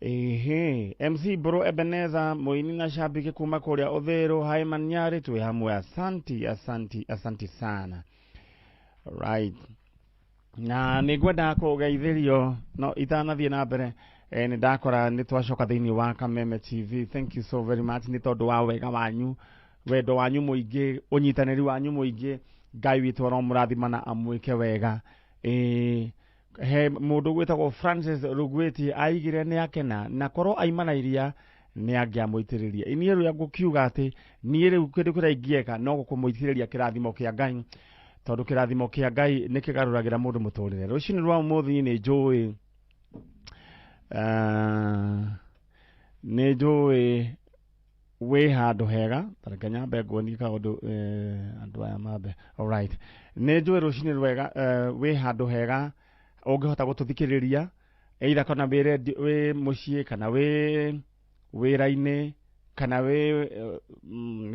Ehe, MC Bro Ebeneza muini na shabiki kuma kuria Uthiru Haiman Nyari twi hamwe. Asanti, asanti, asanti sana. Right, na nĩ ngwenda kũgeithĩrio no itanathiĩ na mbere, nĩ ndakora nĩ twacoka thĩinĩ wa Kameme TV. Thank you so very much nĩ tondũ wa wega wanyu, wendo wanyu mũingĩ, ũnyitanĩri wanyu mũingĩ. Ngai witũ aromũrathima na amwĩke wega. He mũndũ gwĩtagwo Francis Rugwĩti aigire nĩ akena na korwo aima na iria nĩ angĩamũitĩrĩria. Niĩ rĩu ngũkiuga atĩ niĩ rĩu kĩndũ kĩrĩa ingĩeka no gũkũmũitĩrĩria kĩrathimo kĩa Ngai, tondũ kĩrathimo kĩa Ngai nĩ kĩgarũragĩra mũndũ mũtũrĩre. Rũcinĩ rwa ũmũthĩ nĩ njũĩ, nĩ njũĩ wĩ handũ hega. Tareke nyambe nguonie kaũndũ, andũ aya mambe. Alright, nĩ njũĩ rũcinĩ rwega, wĩ handũ hega ũngĩhota gũtũthikĩrĩria, either kana wĩ redio, wĩ mũciĩ, kana wĩ wĩra-inĩ, kana wĩ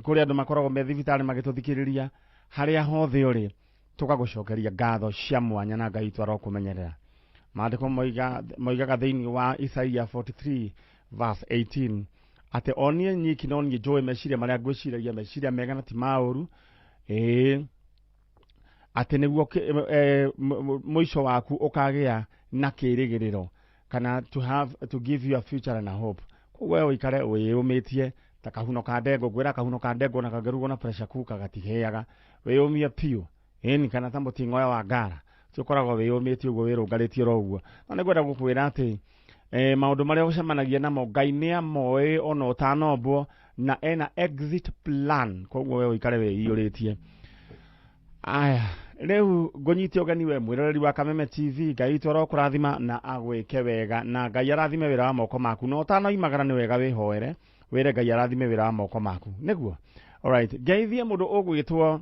kũrĩ andũ makoragwo me thibitarĩ magĩtũthikĩrĩria. Harĩa hothe ũrĩ, tũgagũcokeria ngatho cia mwanya na Ngai witũ arokũmenyerera. Maandĩko moigaga thĩinĩ wa Isaia 43 verse 18 atĩ o niĩ nyiki no niĩ njũĩ meciria marĩa ngwĩciragia, meciria mega na ti maũru, ĩĩ, atĩ nĩguo mũico waku ũkagĩa na kĩrĩgĩrĩro, kana to have to give you a future and a hope. Koguo we ũikare wĩyũmĩtie ta kahuno ka ndengũ. Ngwĩra kahuno ka ndengũ na kangĩrugwo na pressure cooker gatihĩaga. Wĩyũmie piũ, ĩni, kana ta mũting'oe wa ngara ũcio ũkoragwo wĩyũmĩtie ũguo, wĩrũngarĩtie oro ũguo. No nĩ ngwenda gũkwĩra atĩ maũndũ marĩa ũcemanagia namo Ngai nĩ amoĩ ona ũtanombwo na ena exit plan. Koguo we ũikare wĩiyũrĩtie. Aya, rĩu ngũnyite ũgeni we mwĩroreri wa Kameme TV. Ngai witũ arokũrathima na agwĩke wega, na Ngai arathime wĩra wa moko maku. Na ũtanoimagara nĩ wega wĩhoere, wĩre Ngai arathime wĩra wa moko maku nĩguo. Alright, ngeithie mũndũ ũgwĩtwo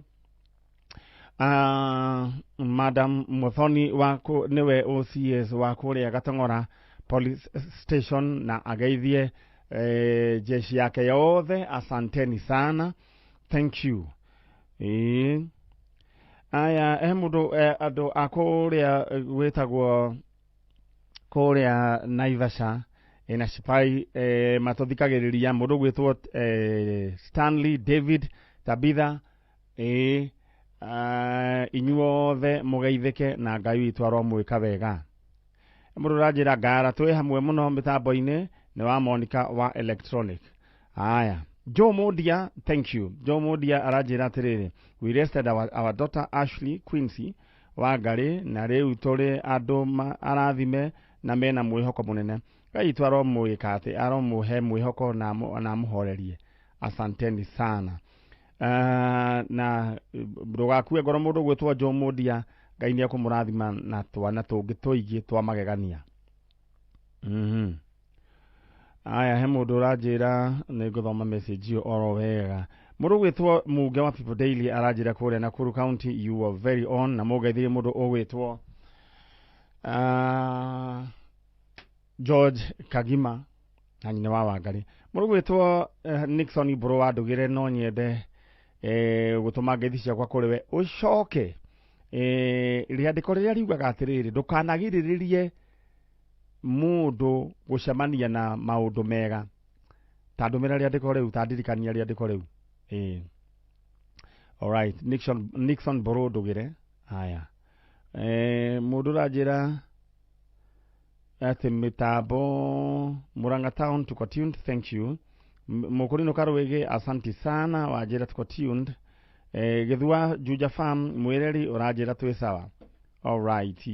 Madam Muthoni wa nĩwe OCS wa kũrĩa Gatong'ora Police Station, na ageithie jeshi yake yothe. Asanteni sana, thank you. Ĩĩ, aya, he mũndũ, andũ a kũrĩa gwĩtagwo kũrĩa Naivasha ĩna Cipai, matũthikagĩrĩria, mũndũ gwĩtwo Stanley David Tabitha. Ĩĩ, inyuothe mũgeithĩke na Ngai witũ aromwĩka wega. Mũndũ ũranjĩra ngara twĩ hamwe mũno mĩtambo-inĩ nĩ wa Monica wa electronic. Aya, Joe Modia, thank you. Joe Modia aranjĩra atĩrĩrĩ, we rested our daughter Ashley Quincy wa Ngarĩ, na rĩu tũrĩ andũ arathime na mena mwĩhoko mũnene. Ngai witũ aromwĩka atĩ aromũhe mwĩhoko na amũhorerie. Asanteni sana. Na ndũgakue ngoro, mũndũ gwĩtwo Joe Modia. Ngai nĩ ekũmũrathima na twana tũngĩ tũingĩ twa magegania. Aya, he mũndũ ũranjĩra nĩ ngũthoma message ĩyo oro wega. Mũndũ gwĩtwo Muge wa People Daily aranjĩra kũrĩa Nakuru County you are very on, na mũgeithirie mũndũ ũgwĩtwo George Kagima na nyina wa Wangarĩ. Mũndũ gwĩtwo Nixon Mbũrũ wa Ndũgĩre, no nyende gũtũma ngeithi ciakwa kũrĩ we. Ũcoke rĩandĩko rĩrĩa riugaga atĩrĩrĩ, ndũkanagirĩrĩrie mũndũ gũcemania na maũndũ mega. Ta ndũmĩra rĩandĩko rĩu, ta ndirikania rĩandĩko rĩu. Ĩĩ, alright, Nixon Mbũrũ Ndũgĩre. Haya, mũndũ ũranjĩra atĩ mĩtambo Murang'a Town tuko tuned, thank you. Mũkũrinũ Karwĩgĩ, asanti sana, wanjĩra tuko tuned. Gĩthua Juja Farm mwĩreri ũranjĩra twĩ sawa. Alright,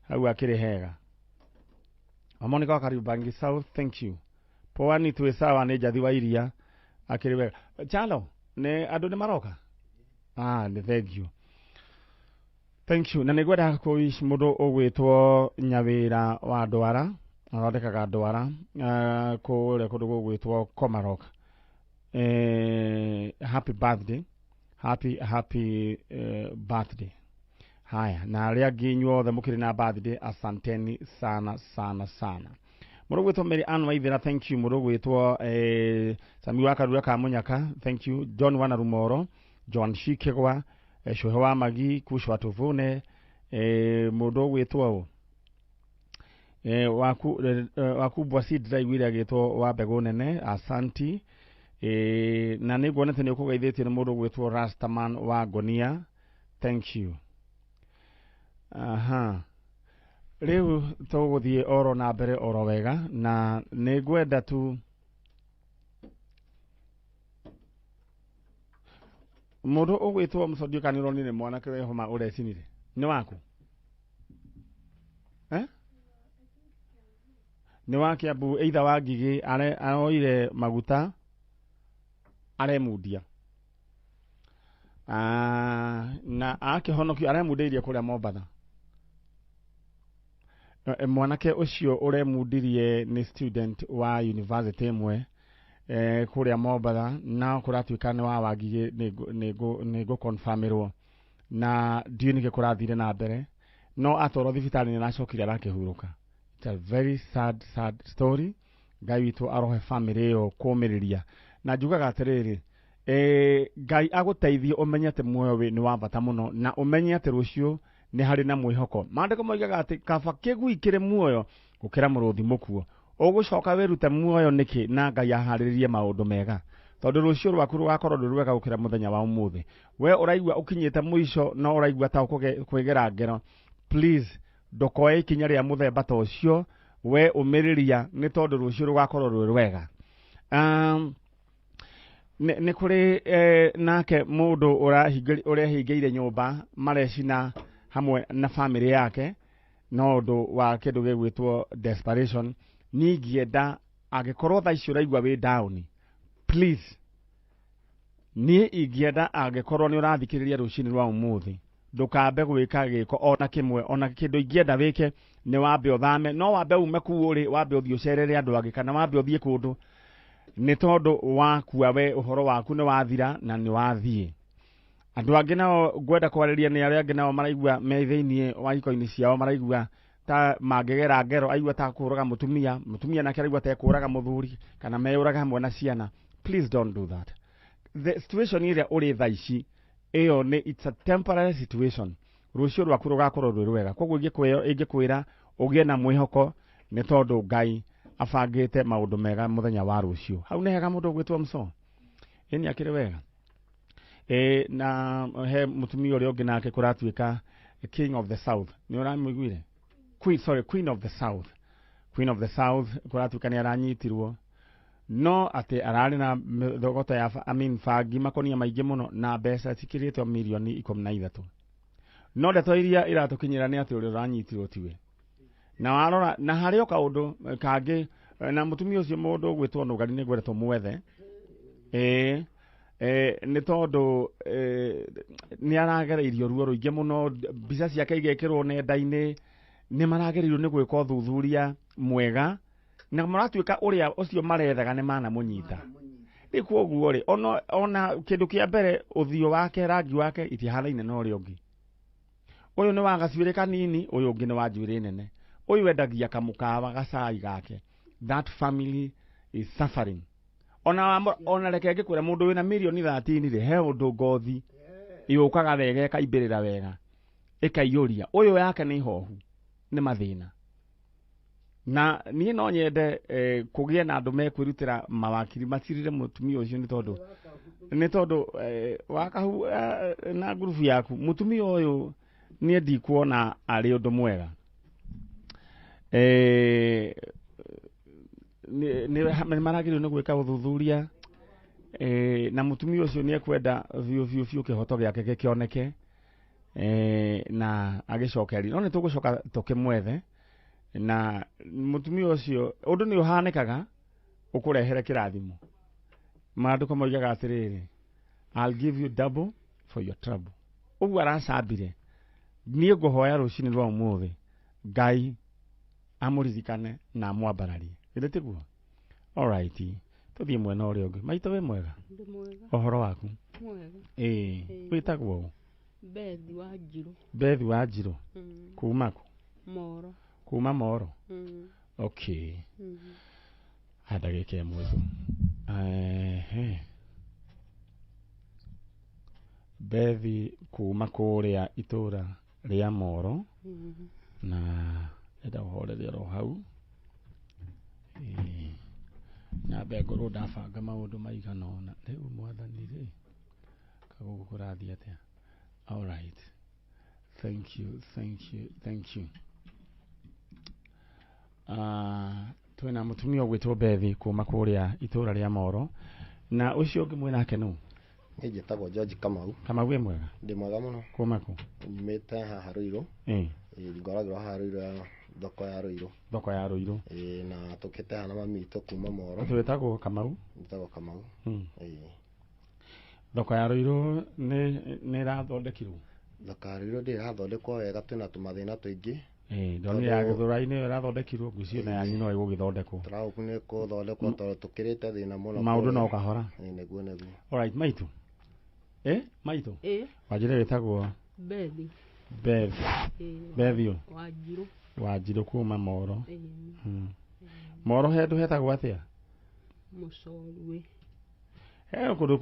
hau akĩrĩ hega. Wamonica wa Kariobangi South, thank you. Poani twĩ sawa, nĩ Njathi wa iria akĩrĩ wega. Chalo nĩ andũ nĩ maroka. Ah, nĩ thank you. Thank you. Na nĩ ngwenda kũwish mũndũ ũgwĩtwo Nyawĩra wa Ndwara, athondekaga ndwara kũrĩa kũndũ gũgwĩtwo Komarok. Happy birthday. Happy happy birthday. Haya, na arĩa angĩ inyuothe mũkĩrĩ na birthday, asanteni sana sana sana. Mũndũ gwĩtwo Mary Ann Waithera, thank you. Mũndũ gwĩtwo Sami wa Karura ka Mũnyaka, thank you. John Wana Rumoro, John Shikegwa, Cuhe wa Magi, Kushwa Tuvune, mũndũ ũgwĩtwo ũ? Waku waku Bwasi ndĩraiguire agĩtwo wa mbegũ nene, asanti. Na nĩ nguonete nĩ ũkũgeithĩtio nĩ mũndũ ũgwĩtwo Rastaman wa Ngonia, thank you. Aha, rĩu tũgũthiĩ oro na mbere oro wega, na nĩ ngwenda tu mũndũ ũgwĩtwo Mũcondio, kana nĩ ũronire mwanake wehoma ũrecinire nĩ waku, eh? Nĩ wa Kiambu, either wa Ngigĩ, aroire maguta aremundia. Ah, na akĩhonokio aremundĩirie kũrĩa Mombatha. Mwanake ũcio ũremundirie nĩ student wa university ĩmwe kũrĩa Mombatha, na kũratuĩka nĩ wa Wangigĩ, nĩ ngũconfirmĩrwo na ndiũĩ nĩkĩ kũrathire na mbere, no atwarwo thibitarĩ nĩ aracokire arakĩhurũka. It's a very sad, sad story. Ngai witũ arohe family ĩyo kũmĩrĩria, na njugaga atĩrĩrĩ, Ngai agũteithie ũmenye atĩ muoyo nĩ wa bata mũno, na ũmenye atĩ rũciũ nĩ harĩ na mwĩhoko. Maandĩko moigaga atĩ kaba kĩgui kĩrĩ muoyo gũkĩra mũrũthi mũkuo. Ũgũcoka wĩrute muoyo nĩkĩ na Ngai aharĩrĩrie maũndũ mega, tondũ rũciũ rwaku rũgakorwo rwĩ rwega gũkĩra mũthenya wa ũmũthĩ. We ũraigua ũkinyĩte mũico no ũraigua ta ũkwĩgera ngero, please ndũkoe ikinya rĩa mũthemba ta ũcio. We ũmĩrĩria, nĩ tondũ rũciũ rũgakorwo rwĩ rwega. Nĩ kũrĩ nake mũndũ ũrehingĩire nyũmba marecina hamwe na famĩlĩ yake no ũndũ wa kĩndũ gĩgwĩtwo desperation. Niĩ ingĩenda angĩkorwo thaa ici ũraigua wĩ down, please, niĩ ingĩenda angĩkorwo nĩ ũrathikĩrĩria rũcinĩ rwa ũmũthĩ, ndũkambe gwĩka gĩko ona kĩmwe. Ona kĩndũ ingĩenda wĩke nĩ wambe ũthame, no wambe ume kuu ũrĩ, wambe ũthiĩ ũcerere andũ angĩ, kana wambe ũthiĩ kũndũ, nĩ tondũ wakua we ũhoro waku nĩ wathira na nĩ wathiĩ. Andũ angĩ nao ngwenda kwarĩria nĩ arĩa angĩ nao maraigua me thĩinĩ wa iko-inĩ ciao, maraigua ta mangĩgera ngero, aigua ta kũraga mũtumia, mũtumia nake araigua ta ekũraga mũthuri, kana meyũraga hamwe na ciana. Please don't do that. The situation ĩrĩa ũrĩ thaa ici ĩyo nĩ, it's a temporary situation. Rũciũ rwaku rũgakorwo rwĩ rwega. Koguo ingĩkwĩra ũgĩe na mwĩhoko, nĩ tondũ Ngai abangĩte maũndũ mega mũthenya wa rũciũ. Hau nĩ hega. Mũndũ ũgwĩtwo Mso ĩni akĩrĩ wega. Na he mũtumia ũrĩa ũngĩ nake kũratuĩka King of the South, nĩ ũramũiguire? Queen, sorry, Queen of the South, Queen of the South, kũratuĩka nĩ aranyitirwo no atĩ ararĩ na thogoto ya I mean, bangi makonia maingĩ mũno na mbeca cikĩrĩtwo mirioni 13. No ndeto iria iratũkinyĩra nĩ atĩ ũrĩa ũranyitirwo tiwe. Na warora na harĩ o kaũndũ kangĩ na mũtumia ũcio, mũndũ ũgwĩtwo Nũgari, nĩ ngwenda tũmwethe, ĩĩ, nĩ tondũ nĩ aragereirio ruo rũingĩ mũno, mbica ciake igekĩrwo nenda-inĩ. Nĩ maragereirwo nĩ gwĩka ũthuthuria mwega na maratuĩka ũrĩa ũcio marethaga nĩ manamũnyita. Rĩu koguo rĩ, ona kĩndũ kĩa mbere, ũthiũ wake, rangi wake itihanaine na ũrĩa ũngĩ. Ũyũ nĩ wa gacuĩrĩ kanini, ũyũ ũngĩ nĩ wa njuĩrĩ nene. Ũyũ endagia kamũkawa gacai gake. That family is suffering. Ona reke ngĩkwĩra, mũndũ wĩna mirioni 13 rĩ, he ũndũ ngothi yũkaga wega, ĩkaimbĩrĩra wega, ĩkaiyũria. Ũyũ yake nĩ ihohu, nĩ mathĩna. Na niĩ no nyende kũgĩe na andũ mekwĩrutĩra, mawakiri macirire mũtumia ũcio, nĩ tondũ wakahu na ngurubu yaku mũtumia ũyũ, niĩ ndikuona arĩ ũndũ mwega. Nĩ maragĩrĩirwo nĩ gwĩka ũthuthuria, na mũtumia ũcio nĩ ekwenda biũ biũ biũ kĩhoto gĩake gĩkĩoneke, na agĩcokeria. No nĩ tũgũcoka tũkĩmwethe na mũtumia ũcio. Ũndũ nĩ ũhanĩkaga ũkũrehere kĩrathimo. Maandĩko moigaga atĩrĩrĩ, "I'll give you double for your trouble." Ũguo aracambire, niĩ ngũhoya rũcinĩ rwa ũmũthĩ Ngai amũririkane na amwambararie. Githĩ tiguo? Alright, tũthiĩ mwena ũrĩa ũngĩ. Maitũ, wĩ mwega? Ndĩ mwega. Ũhoro waku? Mwega. Ĩĩ. Ĩĩ. Wĩtagwo ũ? Bethi wa Njirũ. Bethi wa Njirũ. Kuma kũ? Moro. Kuma Moro. Okay. Ha, ndagĩka ĩmwe tu. Ehe. Bethi kuma kũrĩa itũra rĩa Moro. Na Ndĩrenda ũhorerie oro hau. Ĩĩ. Nyambe ngorwo ndabanga maũndũ maigana ũna. Rĩu mwathani rĩ, kagũkũ kũrathiĩ atĩa? All right. Thank you, thank you, thank you. Twĩna mũtumia ũgwĩtwo Bethi kuma kũrĩa itũra rĩa Moro, na ũcio ũngĩ mwĩnake nũ? Niĩ njĩtagwo George Kamau. Kamau wĩ mwega? Ndĩ mwega mũno. Kuma kũ? Nyumĩte haha Ruiru. Ĩĩ. Ĩĩ, ngoragĩrwo haha Ruiru ya thoko ya Ruiru. Thoko ya Ruiru. Ĩĩ, na tũkĩte haha na mami witũ kuma Moro. Twĩtagwo Kamau? Njĩtagwo Kamau. Ĩĩ. Thoko ya Ruiru nĩ ĩrathondekirwo? Thoko ya Ruiru ndĩrĩ ĩrathondekwo wega, twĩna tũmathĩna tũingĩ. Ĩĩ, ndonire ya Gĩthũrai nĩyo ĩrathondekirwo, ngwĩciria na yanyu no ĩgũgĩthondekwo. Tũragũkũ nĩ kũthondekwo tondũ tũkĩrĩte thĩna mũno. Maũndũ no kahora. Ĩĩ, nĩguo nĩguo. Alright, maitũ. Maitũ? Ĩĩ. Wanjĩra wĩtagwo? Bethi. Beth. Ĩĩ. Bethi ũ? Wanjirũ. Wanjirũ kuma Moro. Ĩĩ. Moro handũ hetagwo atĩa? Mũcorwe. He kũndũ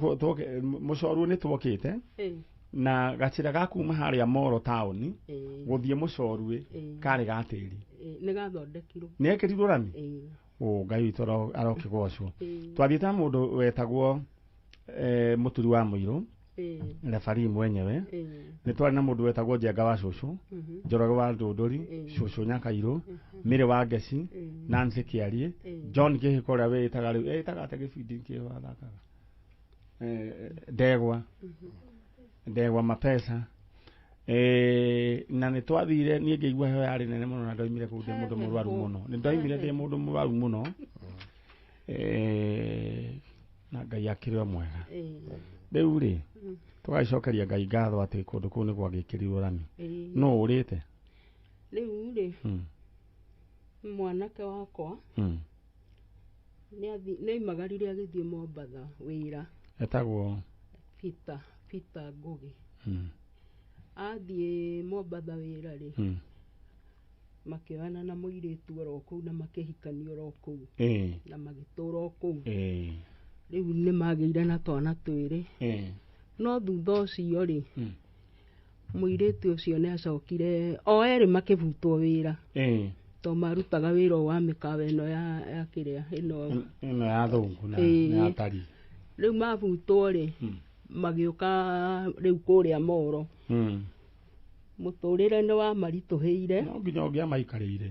Mũcorwe nĩ twokĩte. Ĩĩ. Na gacĩra ga kuma harĩa Moro taũni Ĩĩ. gũthiĩ Mũcorwe Ĩĩ. karĩ ga tĩri. Ĩĩ, nĩ gathondekirwo. Nĩ ekĩrirwo rami? Ĩĩ. Ũ Ngai witũ arokĩgocwo. Ĩĩ. Twathiĩte na mũndũ wetagwo Mũturi wa Mũirũ. Ĩĩ. Refarii mwenyewe. Ĩĩ. Nĩ twarĩ na mũndũ wetagwo Njenga wa Cũcũ, Njoroge wa Ndũndũri, Cũcũ Nyakairũ, Mĩrĩ wa Ngeci, Nancy Kĩariĩ, John Kĩhĩko ũrĩa wĩĩtaga rĩu, ĩtaga atĩa gĩbindi kĩo athakaga? Ndegwa. Ndegwa Mapesa. Na nĩ twathire, niĩ ngĩigua heho yarĩ nene mũno na ndoimire kũu ndĩ mũndũ mũrwaru mũno. Nĩ ndoimire ndĩ mũndũ mũrwaru mũno. Na Ngai akĩrĩ o mwega. Rĩu rĩ, tũgagĩcokeria Ngai ngatho atĩ kũndũ kũu nĩ gwagĩkĩrirwo rami. No ũrĩte? Rĩu rĩ, mwanake wakwa nĩ aimagarire agĩthiĩ Mombatha wĩra. Etagwo? Peter, Peter Ngugi. Athiĩ Mombatha wĩra rĩ, makĩoyana na mũirĩtu oro kũu na makĩhikania oro kũu. Na magĩtũra o kũu. Rĩu nĩ magĩire na twana twĩrĩ. No thutha ũcio rĩ, mũirĩtu ũcio nĩ acokire, o erĩ makĩbutwo wĩra. To marutaga wĩra wa mĩkawa ĩno ya kĩrĩa ĩno. Ĩno ya thũngũ na ya tari. Rĩu mabutwo rĩ, magĩũka rĩu kũrĩa Moro. Mũtũrĩre nĩ wamaritũhĩire. No nginya ũngĩamaikarĩire.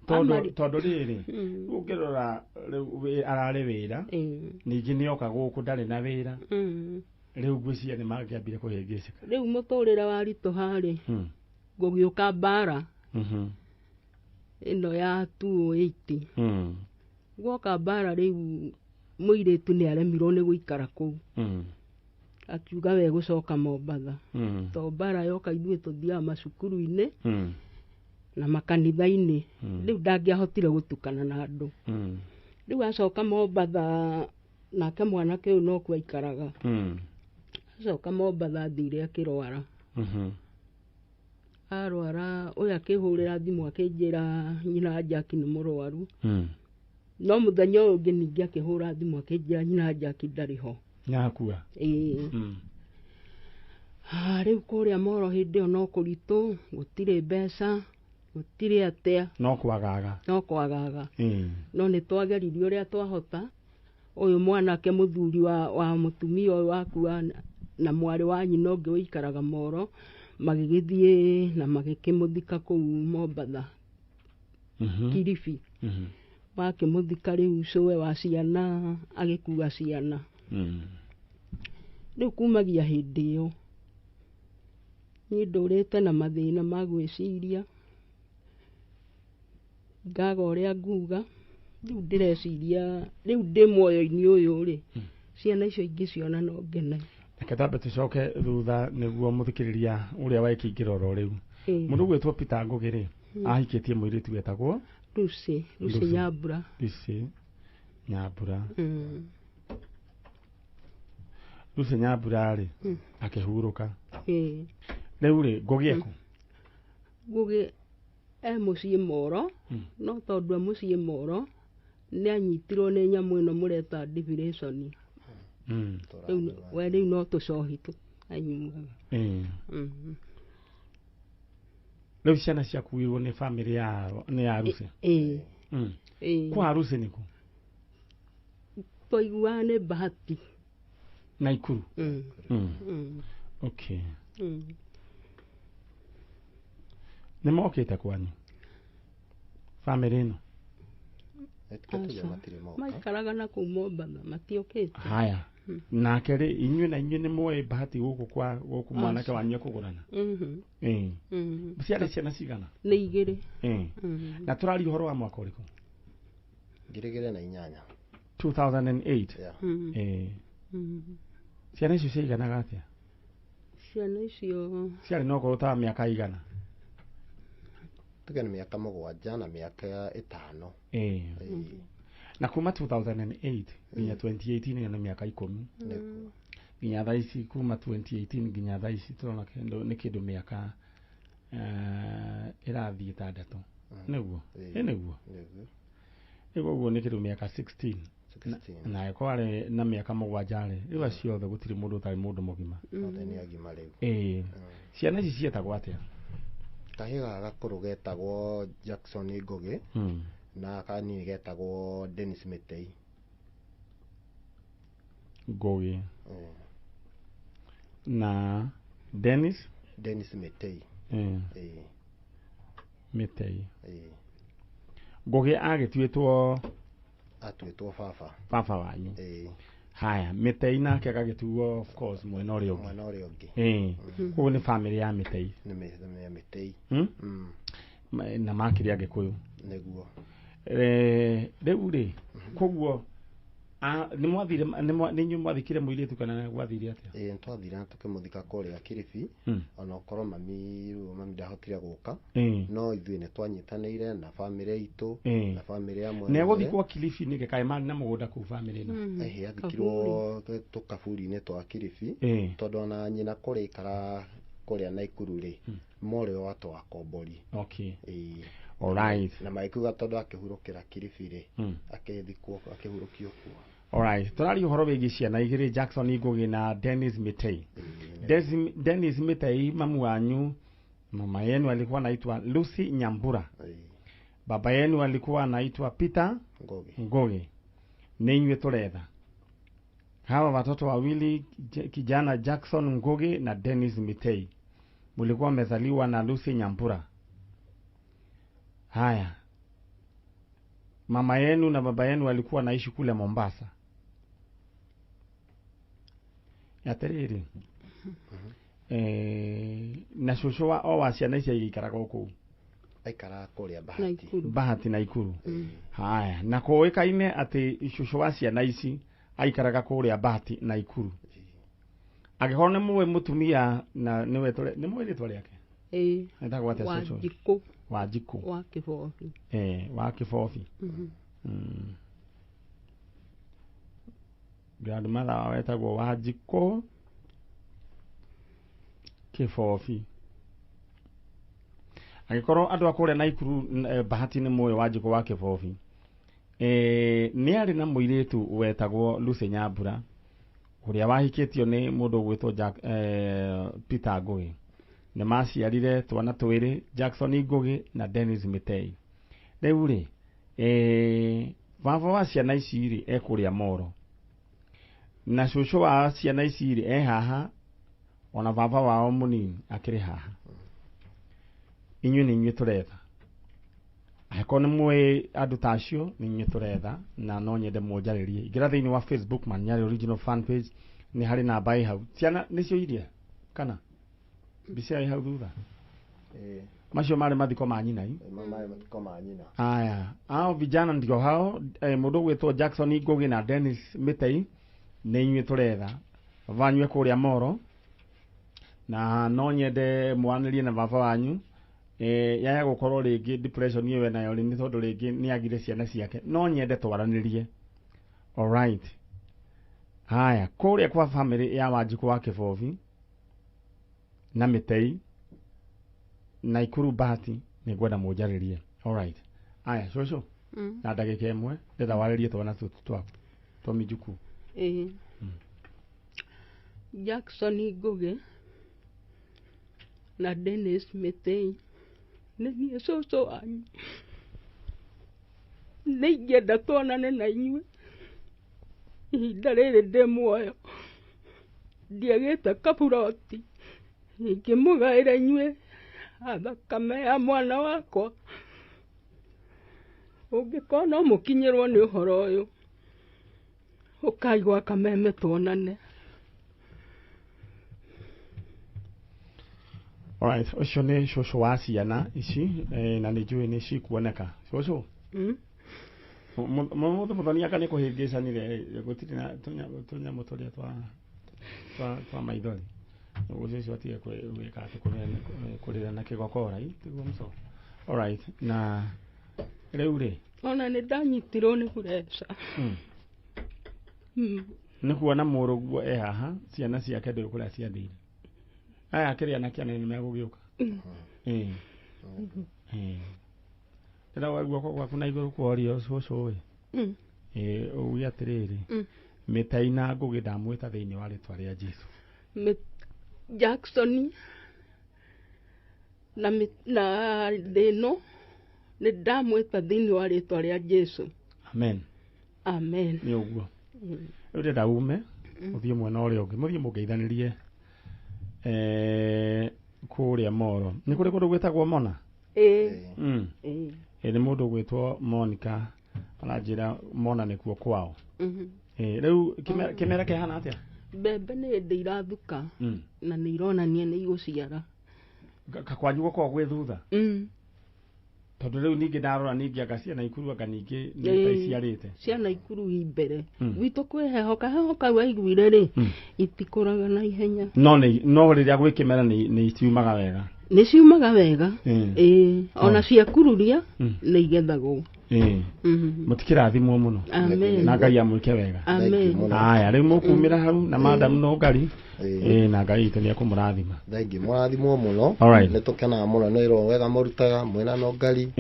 Tondũ rĩrĩ, ũngĩrora rĩu ararĩ wĩra, ningĩ nĩoka gũkũ ndarĩ na wĩra. Rĩu ngwĩciria nĩ mangĩambire kũhĩngĩcĩka. Rĩu mũtũrĩre waritũha rĩ, gũgĩũka mbara ĩno ya 2008. Gwoka mbara rĩu mũirĩtu nĩ aremirwo nĩ gũikara kũu. Akiuga we gũcoka Mombatha. To mbara yoka ithuĩ tũthiaga macukuru-inĩ na makanitha-inĩ. Rĩu ndangĩahotire gũtukana na andũ. Rĩu acoka Mombatha, nake mwanake ũyũ no kuo aikaraga. Acoka Mombatha athire akĩrwara. Arwara, ũyũ akĩhũrĩra thimũ akĩnjĩra nyina Jackie nĩ mũrwaru. No mũthenya ũyũ ũngĩ ningĩ akĩhũra thimũ akĩnjĩra nyina Jackie ndarĩ ho. Nĩakua? Ĩĩ. Rĩu kũrĩa Moro hĩndĩ ĩyo no kũritũ, gũtirĩ mbeca, gũtirĩ atĩa. No kwagaga. No kwagaga. No nĩ twageririe ũrĩa twahota. Ũyũ mwanake mũthuri wa mũtumia ũyũ wakua na mwarĩ wa nyina ũngĩ ũikaraga Moro, magĩgĩthiĩ na magĩkĩmũthika kũu Mombatha. Kilifi. Makĩmũthika rĩu cũwe wa ciana agĩkua ciana. Rĩu kumagia hĩndĩ ĩyo niĩ ndũrĩte na mathĩna ma gwĩciria, ngaga ũrĩa nguga. Rĩu ndĩreciria, rĩu ndĩ muoyo-inĩ ũyũ rĩ, ciana icio ingĩciona no ngene. Reke twambe tũcoke thutha nĩguo mũthikĩrĩria ũrĩa waikĩingĩra oro rĩu. Mũndũ ũgwĩtwo Peter Ngugi rĩ, ahikĩtie mũirĩtu wetagwo Lucy, Lucy Nyambura. Lucy Nyambura. Lucy Nyambura rĩ, akĩhurũka. Rĩu rĩ, Ngugi ekũ? Ngugi e mũciĩ Moro, no tondũ e mũciĩ Moro, nĩ anyitirwo nĩ nyamũ ĩno mũreta depression. Rĩu we rĩu no tũcohi anyuaga. Rĩu ciana ciakuirwo nĩ bamĩrĩ ya nĩ ya Aruse. Ĩĩ. Ĩĩ. Kwa Aruse nĩkũ? Twaiguaga nĩ Bahati. Naikuru. Okay. Nĩ mokĩte kwanyu bamĩrĩ ĩno? Aca. Maikaraga na kũu Mombatha, matiokĩte. Haya, nake rĩ, inyuĩ na inyuĩ nĩ moĩ Bahati gũkũ kwa gũkũ mwanake wanyu ekũgũrana? Mhm. Ĩĩ. Mhm. Ciarĩ ciana cigana? Nĩ igĩrĩ. Ĩĩ. Na tũraria ũhoro wa mwaka ũrĩkũ? 2008. 2008. Yeah. Ĩĩ. Ciana icio ciaiganaga atĩa? Ciana icio ciarĩ na ũkorwo ta mĩaka igana? Tuge nĩ mĩaka 7 na mĩaka 5. Ĩĩ. Ĩĩ. Na kuma 2008 nginya 2018 ĩyo nĩ mĩaka 10. Nĩguo. Nginya thaa ici, kuma 2018 nginya thaa ici tũrona kĩndũ nĩ kĩndũ mĩaka ĩrathiĩ 6. Nĩguo? Ĩĩ. Ĩ nĩguo. Nĩguo. Nĩguo, ũguo nĩ kĩndũ mĩaka 16. 16. Na ĩkorwo arĩ na mĩaka 7 rĩ, rĩu acio othe gũtirĩ mũndũ ũtarĩ mũndũ mũgima. Othe nĩ agima rĩu. Ĩĩ. Ciana ici ciĩtagwo atĩa? Kahĩĩ gaka gakũrũ getagwo Jackson Ngũgĩ na kanini getagwo Dennis Mĩtei. Ngũgĩ na Dennis? Dennis Mĩtei. Ĩĩ. Mĩtei. Ĩĩ. Ngũgĩ agĩtuĩtwo? Atuĩtwo baba. Baba wanyu. Ĩĩ. Haya, Mĩtei nake agagĩtuo of course mwena ũrĩa ũngĩ. Mwena ũrĩa ũngĩ. Ĩĩ. Koguo nĩ bamĩrĩ ya Mĩtei. Nĩ ya Mĩtei. Na makĩrĩ Agĩkũyũ. Nĩguo. Rĩu rĩ, koguo nĩ mwathire, nĩ inyuĩ mwathikire mũirĩtu kana gwathire atĩa? Ĩĩ, nĩtwathire na tũkĩmũthika kũrĩa Kilifi. Ona ũkorwo mami rĩu mami ndahotire gũka, no ithuĩ nĩ twanyitanĩire na bamĩrĩ itũ na bamĩrĩ ya mwena. Na egũthikwo Kilifi nĩkĩ, kaĩ marĩ na mũgũnda kũu bamĩrĩ ĩno? Ĩhĩ, athikirwo tũkaburi-inĩ twa Kilifi, tondũ ona nyina kũrĩa aikara kũrĩa Naikuru rĩ, morĩ o atũ akombori. Okay. Ĩĩ. Alright. Na magĩkiuga tondũ akĩhurũkĩra Kilifi rĩ, akĩthikwo, akĩhurũkio kuo. Alright, tũraria ũhoro wĩgiĩ ciana igĩrĩ, Jackson Ngũgĩ na Dennis Mĩtei. Dennis Mĩtei, mamu wanyu, mama yenu alikuwa anaitwa Lucy Nyambura. Baba yenu alikuwa anaitwa Peter Ngũgĩ. Ngũgĩ. Nĩ inyuĩ tũretha. Hawa watoto wawili, kijana Jackson Ngũgĩ na Dennis Mĩtei, mulikuwa mmezaliwa na Lucy Nyambura. Haya, mama yenu na baba yenu walikuwa naishi kule Mombasa. Atĩrĩrĩ, na cũcũ wa o wa ciana ici agĩikaraga o kũu? Aikaraga kũrĩa Bahati. Naikuru. Bahati Naikuru. Haya, na kũĩkaine atĩ cũcũ wa ciana ici aikaraga kũrĩa Bahati Naikuru. Angĩkorwo nĩ mũĩ mũtumia na nĩwe tũre, nĩ mũĩ rĩtwa rĩake? Ĩĩ. Etagwo atĩa cũcũ? Wanjikũ. Wanjikũ. Wa Kĩbobi. Wa Kĩbobi. Grandmother wao etagwo Wanjikũ Kĩbobi. Angĩkorwo andũ a kũrĩa Naikuru, Bahati nĩ mũĩ Wanjikũ wa Kĩbobi. Nĩ arĩ na mũirĩtu wetagwo Lucy Nyambura ũrĩa wahikĩtio nĩ mũndũ ũgwĩtwo Jack, Peter Ngũgĩ. Nĩ maciarire twana twĩrĩ, Jackson Ngũgĩ na Dennis Mĩtei. Rĩu rĩ, baba wa ciana ici rĩ ekũrĩa Moro, na cũcũ wa ciana ici rĩ e haha, ona baba wao mũnini akĩrĩ haha. Inyuĩ nĩ inyuĩ tũretha. Angĩkorwo nĩ mũĩ andũ ta acio, nĩ inyuĩ tũretha, na no nyende mũnjarĩrie. Ingĩra thĩinĩ wa Facebook Man Nyarĩ Original fan page, nĩ harĩ namba ĩ hau. Ciana nĩcio iria kana mbica ĩ hau thutha? Ĩĩ. Macio marĩ mathiko ma nyina i? Marĩ mathiko ma nyina. Aya, hao vijana ndio hao, mũndũ ũgwĩtwo Jackson Ngũgĩ na Dennis Mĩtei, nĩ inyuĩ tũretha. Baba wanyu e kũrĩa Moro, na no nyende mwanĩrie na baba wanyu. Yaya gũkorwo rĩngĩ depression ĩyo enayo rĩ, nĩ tondũ rĩngĩ nĩ agire ciana ciake. No nyende twaranĩrie. Alright. Haya, kũrĩa kwa family ya Wanjikũ wa Kĩbobi na Mĩtei Naikuru Bahati, nĩ ngwenda mũnjarĩrie. Alright. Aya, cũcũ, na ndagĩka ĩmwe ndĩrenda warĩrie twana tũtũ twaku twa mĩjukuu. Ĩĩ. Jackson Ngũgĩ na Dennis Mĩtei. Nĩ niĩ cũcũ wanyu. Nĩ ingĩenda tuonane na inyuĩ ihinda rĩrĩ ndĩ muoyo. Ndiagĩte kaburoti ingĩmũgaĩra inyuĩ a thakame ya mwana wakwa. Ũngĩkorwo no mũkinyĩrwo nĩ ũhoro ũyũ, ũkai gwa Kameme tuonane. Alright, ũcio nĩ cũcũ wa ciana ici na nĩ njũĩ nĩ cikuoneka. Cũcũ, mũthĩ mũthoni anga nĩ kũhĩngĩcanire, gũtirĩ na tũnyamũ tũrĩa twa maithori. Ũguo cũcũ atige gwĩka atĩ kũrĩra na kĩgokora, tiguo mũco? Alright, na rĩu rĩ, Ona nĩ ndanyitirwo nĩ pureca. Nĩ kuona mũrũguo e haha, ciana ciake ndũĩ kũrĩa ciathire. Aya akĩrĩ anake anene nĩ megũgĩũka. Ndĩra guoko gwaku na igũrũ kworio cũcũ ĩ. Uge atĩrĩrĩ, Mĩtai na Ngũgĩ ndamwĩta thĩinĩ wa rĩtwa rĩa Jesũ. Jackson na Thĩno nĩ ndamwĩta thĩinĩ wa rĩtwa rĩa Jesũ. Amen. Amen. Nĩ ũguo. Rĩu ndĩrenda ume ũthiĩ mwena ũrĩa ũngĩ, mũthiĩ mũngeithanĩrie kũrĩa Moro. Nĩ kũrĩ kũndũ gwĩtagwo Mona? Ĩĩ. Nĩ mũndũ ũgwĩtwo Monica aranjĩra Mona nĩkuo kwao. Rĩu kĩmera kĩhana atĩa? Mbembe nĩ hĩndĩ irathuka na nĩ ironania nĩ igũciara. Kwanyu gũkoragwo gwĩ thutha? Tondũ rĩu ningĩ ndarora ningĩ anga ciana Ikuru anga ningĩ nĩ ta iciarĩte. Ciana Ikuru i mbere. Gwitũ kwĩ heho, kaheho kau aiguire rĩ, itikũraga na ihenya. No rĩrĩa gwĩ kĩmera nĩ ciumaga wega. Nĩ ciumaga wega. Ĩĩ, ona ciakururia nĩ igethagwo. Mũtikĩrathimwo mũno. Amen. Na Ngai amwĩke wega. Amen. Aya, rĩu mũkumĩra hau na madam no ngari. Na Ngai witũ nĩ ekũmũrathima. Thengi mũrathimwo mũno. Nĩ tũkenaga mũno nĩ wĩra wega mũrutaga mwĩna no ngari.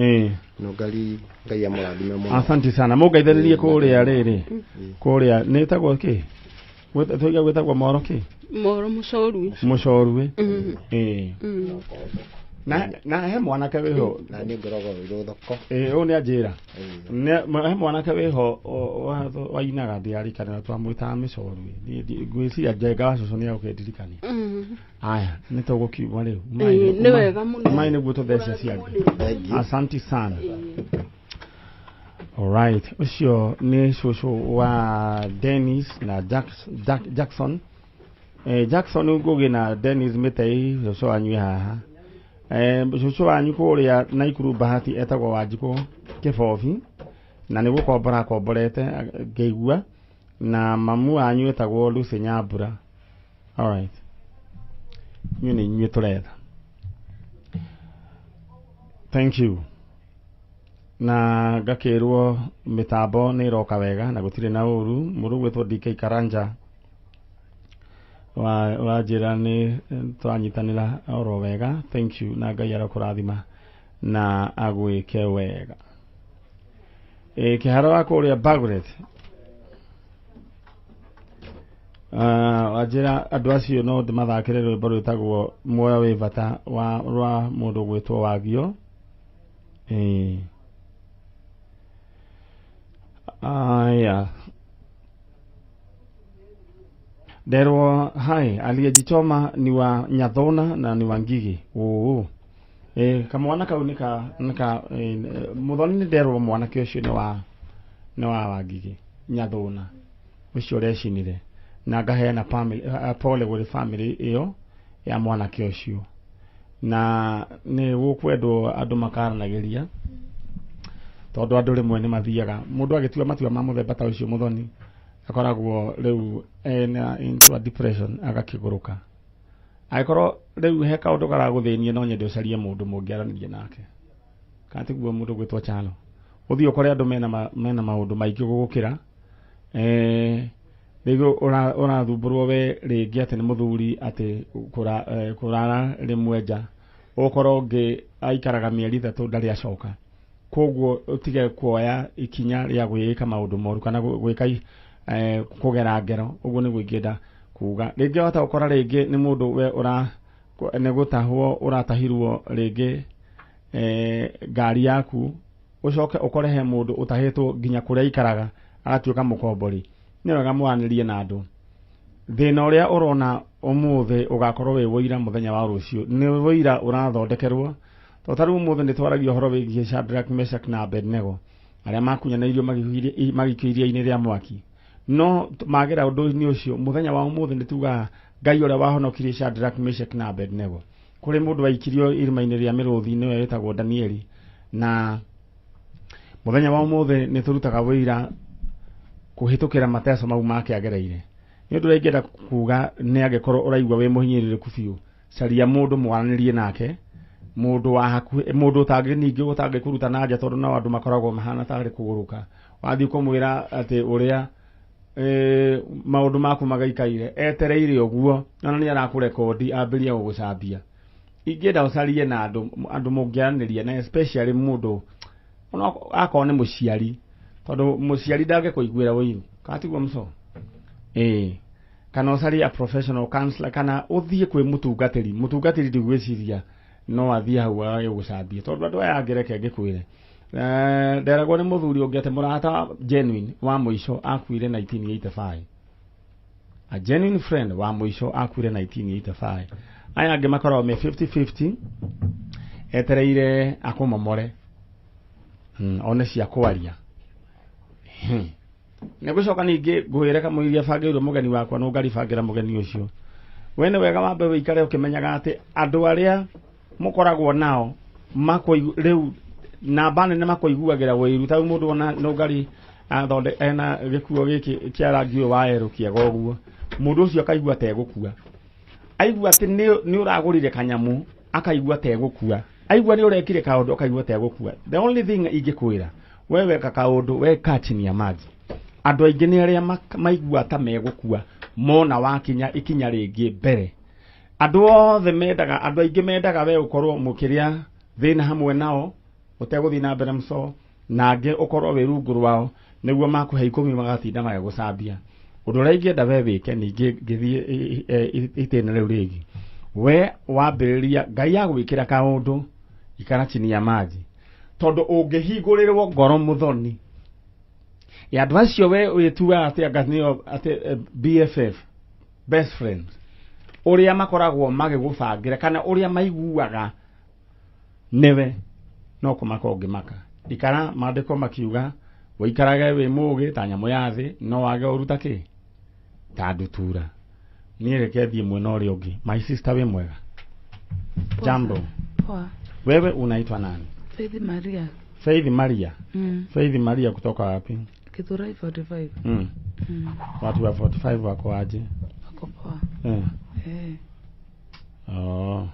No ngari Ngai amũrathime mũno. Asante sana. Mũngeithĩrĩrie kũrĩa rĩrĩ. Kũrĩa nĩ ĩtagwo kĩ? Tũiga gwĩtagwo Moro kĩ? Moro Mũcorui. Mũcorui. Na he mwanake wĩho. Na nĩ ngoragwo wĩ thoko. Ũyũ nĩ anjĩra. He mwanake wĩho wainaga ndĩarikana twamwĩtaga Mĩcorui. Ngwĩciria Njenga wa cũcũ nĩ egũkĩndirikania. Aya, nĩ tũgũkiuma rĩu. Nĩ wega mũno. Umai nĩguo tũthece ciangĩ. Asante sana. Alright, ũcio nĩ cũcũ wa Dennis na Jackson. Jackson Ngũgĩ na Dennis Mĩtei, cũcũ wanyu haha. Cũcũ wanyu kũrĩa Naikuru Bahati etagwo Wanjikũ Kĩbobi na nĩ gũkombora akomborete ngĩigua, na mamu wanyu etagwo Lucy Nyambura. Alright, inyuĩ nĩ inyuĩ tũretha. Thank you. Na ngakĩrwo mĩtambo nĩ ĩroka wega na gũtirĩ na ũru. Mũndũ ũgwĩtwo DK Karanja wa njĩra nĩ twanyitanĩra oro wega. Thank you, na Ngai arokũrathima na agwĩke wega. Kĩharo wa kũrĩa Bagret, wanjĩra andũ acio no ndĩmathakĩre rwĩmbo rwĩtagwo Muoyo wĩ bata rwa mũndũ ũgwĩtwo Wagio. Aya, nderwo hai aliyejichoma ni wa Nyathona na ni wa Ngigi. Kamwana kau nika muthoni nĩ nderwo mwanake ũcio nĩ wa Wangigi Nyathona ũcio ũrecinire, na ngaheana pole kũrĩ family ĩyo ya mwanake ũcio, na nĩ gũkwendwo andũ makaranagĩria tondũ andũ rĩmwe nĩ mathiaga mũndũ agĩtua matua ma mũthemba ta ũcio mũthoni akoragwo rĩu ena into a depression agakĩgũrũka. Angĩkorwo rĩu he kaũndũ karagũthĩnia no nyende ũcarie mũndũ mũngĩaranĩria nake, kana tiguo mũndũ gwĩtwo Chalo, ũthiĩ ũkore andũ mena maũndũ maingĩ gũgũkĩra. Rĩngĩ ũrathumbũrwo we rĩngĩ atĩ nĩ mũthuri atĩ kũrara rĩmwe nja, ũkorwo ũngĩ aikaraga mĩeri 3 ndarĩ acoka. Koguo ũtige kuoya ikinya rĩa gwĩka maũndũ moru kana gwĩka kũgera ngero. Ũguo nĩguo ingĩenda kuga. Rĩngĩ wahota gũkora rĩngĩ nĩ mũndũ we nĩ gũtahwo ũratahirwo rĩngĩ ngari yaku ucoke ukore he mundu utahitwo nginya kuria ikaraga agatuika mukombori. Ni wega mwanĩrie na andũ. Thĩna ũrĩa ũrona ũmũthĩ ũgakorwo wĩ wũira mũthenya wa rũciũ, nĩ wũira ũrathondekerwo. To ta rĩu ũmũthĩ nĩ twaragia ũhoro wĩgiĩ Shadrach, Meshach na Abednego arĩa makunyanĩirio magĩikio iria-inĩ rĩa mwaki. No magera ũndũ-inĩ ũcio mũthenya wa ũmũthĩ nĩ tugaga Ngai ũrĩa wahonokirie Shadrach, Meshach na Abednego. Kũrĩ mũndũ waikirio irima-inĩ rĩa mĩrũthi nĩwe wĩtagwo Danieli, na mũthenya wa ũmũthĩ nĩ tũrutaga wũira kũhĩtũkĩra mateso mau make agereire. Nĩ ũndũ ũrĩa ingĩenda kuga nĩ angĩkorwo ũraigua wĩ mũhinyĩrĩrĩku biũ, caria mũndũ mwaranĩrie nake, mũndũ wa hakuhĩ, mũndũ ũtangĩ ningĩ ũtangĩkũruta na nja, tondũ no andũ makoragwo mahana tarĩ kũgũrũka. Wathiĩ kũmwĩra atĩ ũrĩa maũndũ maku magaikaire, etereire ũguo ona nĩ arakũrekondi ambĩrĩrie gũgũcambia. Ingĩenda ũcarie na andũ mũngĩaranĩria na especially mũndũ ona akorwo nĩ mũciari, tondũ mũciari ndangĩkũiguĩra ũiru, katiguo mũco? Kana ũcarie a professional counselor, kana ũthiĩ kwĩ mũtungatĩri. Mũtungatĩri ndigwĩciria no athiĩ hau agĩgũcambie, tondũ andũ aya angĩ reke ngĩkwĩre, nderagwo nĩ mũthuri ũngĩ atĩ mũrata genuine wa mũico akuire 1985. A genuine friend wa mũico akuire 1985. Aya angĩ makoragwo me 50-50, etereire akũmomore, one cia kwaria. Nĩ gũcoka ningĩ ngwĩre kamũiria bangĩirwo mũgeni wakwa no ngaribangĩra mũgeni ũcio. We nĩ wega wambe wĩikare ũkĩmenyaga atĩ andũ arĩa mũkoragwo nao rĩu namba nene makũiguagĩra ũiru. Ta rĩu mũndũ ona no ngari athonde ena gĩkuo gĩkĩ kĩa rangi ũyũ wa yerũ kĩega ũguo, mũndũ ũcio akaigua ta egũkua. Aigua atĩ nĩ ũragũrire kanyamũ akaigua ta egũkua. Aigua nĩ ũrekire kaũndũ akaigua ta egũkua. The only thing ingĩkwĩra, we weka kaũndũ, we kaa chini ya maji. Andũ aingĩ nĩ arĩa maigua ta megũkua mona wakinya ikinya rĩngĩ mbere. Andũ othe mendaga, andũ aingĩ mendaga we ũkorwo mũkĩrĩa thĩna hamwe nao ũtegũthiĩ na mbere mũco, na angĩ ũkorwo wĩ rungu rwao nĩguo makũhe ikũmi magatinda magĩgũcambia. Ũndũ ũrĩa ingĩenda we wĩke ningĩ ngĩthiĩ itĩna rĩu rĩngĩ, we wambĩrĩria Ngai agwĩkĩra kaũndũ, ikara chini ya maji, tondũ ũngĩhingũrĩrwo ngoro mũthoni ya andũ acio we wĩtuaga atĩ anga nĩo atĩ BFF, best friend, ũrĩa makoragwo magĩgũbangĩra kana ũrĩa maiguaga nĩwe, no kũmaka ũngĩmaka. Ikara maandĩko makiuga wĩikarage wĩ mũũgĩ ta nyamũ ya thĩ, no wage ũruta kĩ ta ndutura. Niĩ reke thiĩ mwena ũrĩa ũngĩ. My sister, wĩ mwega? Jambo. Poa. Wewe unaitwa nani? Faith Maria. Faith Maria. Faith Maria kutoka wapi? Githurai 45. Watu wa 45 wako aje? Wako poa. Oh.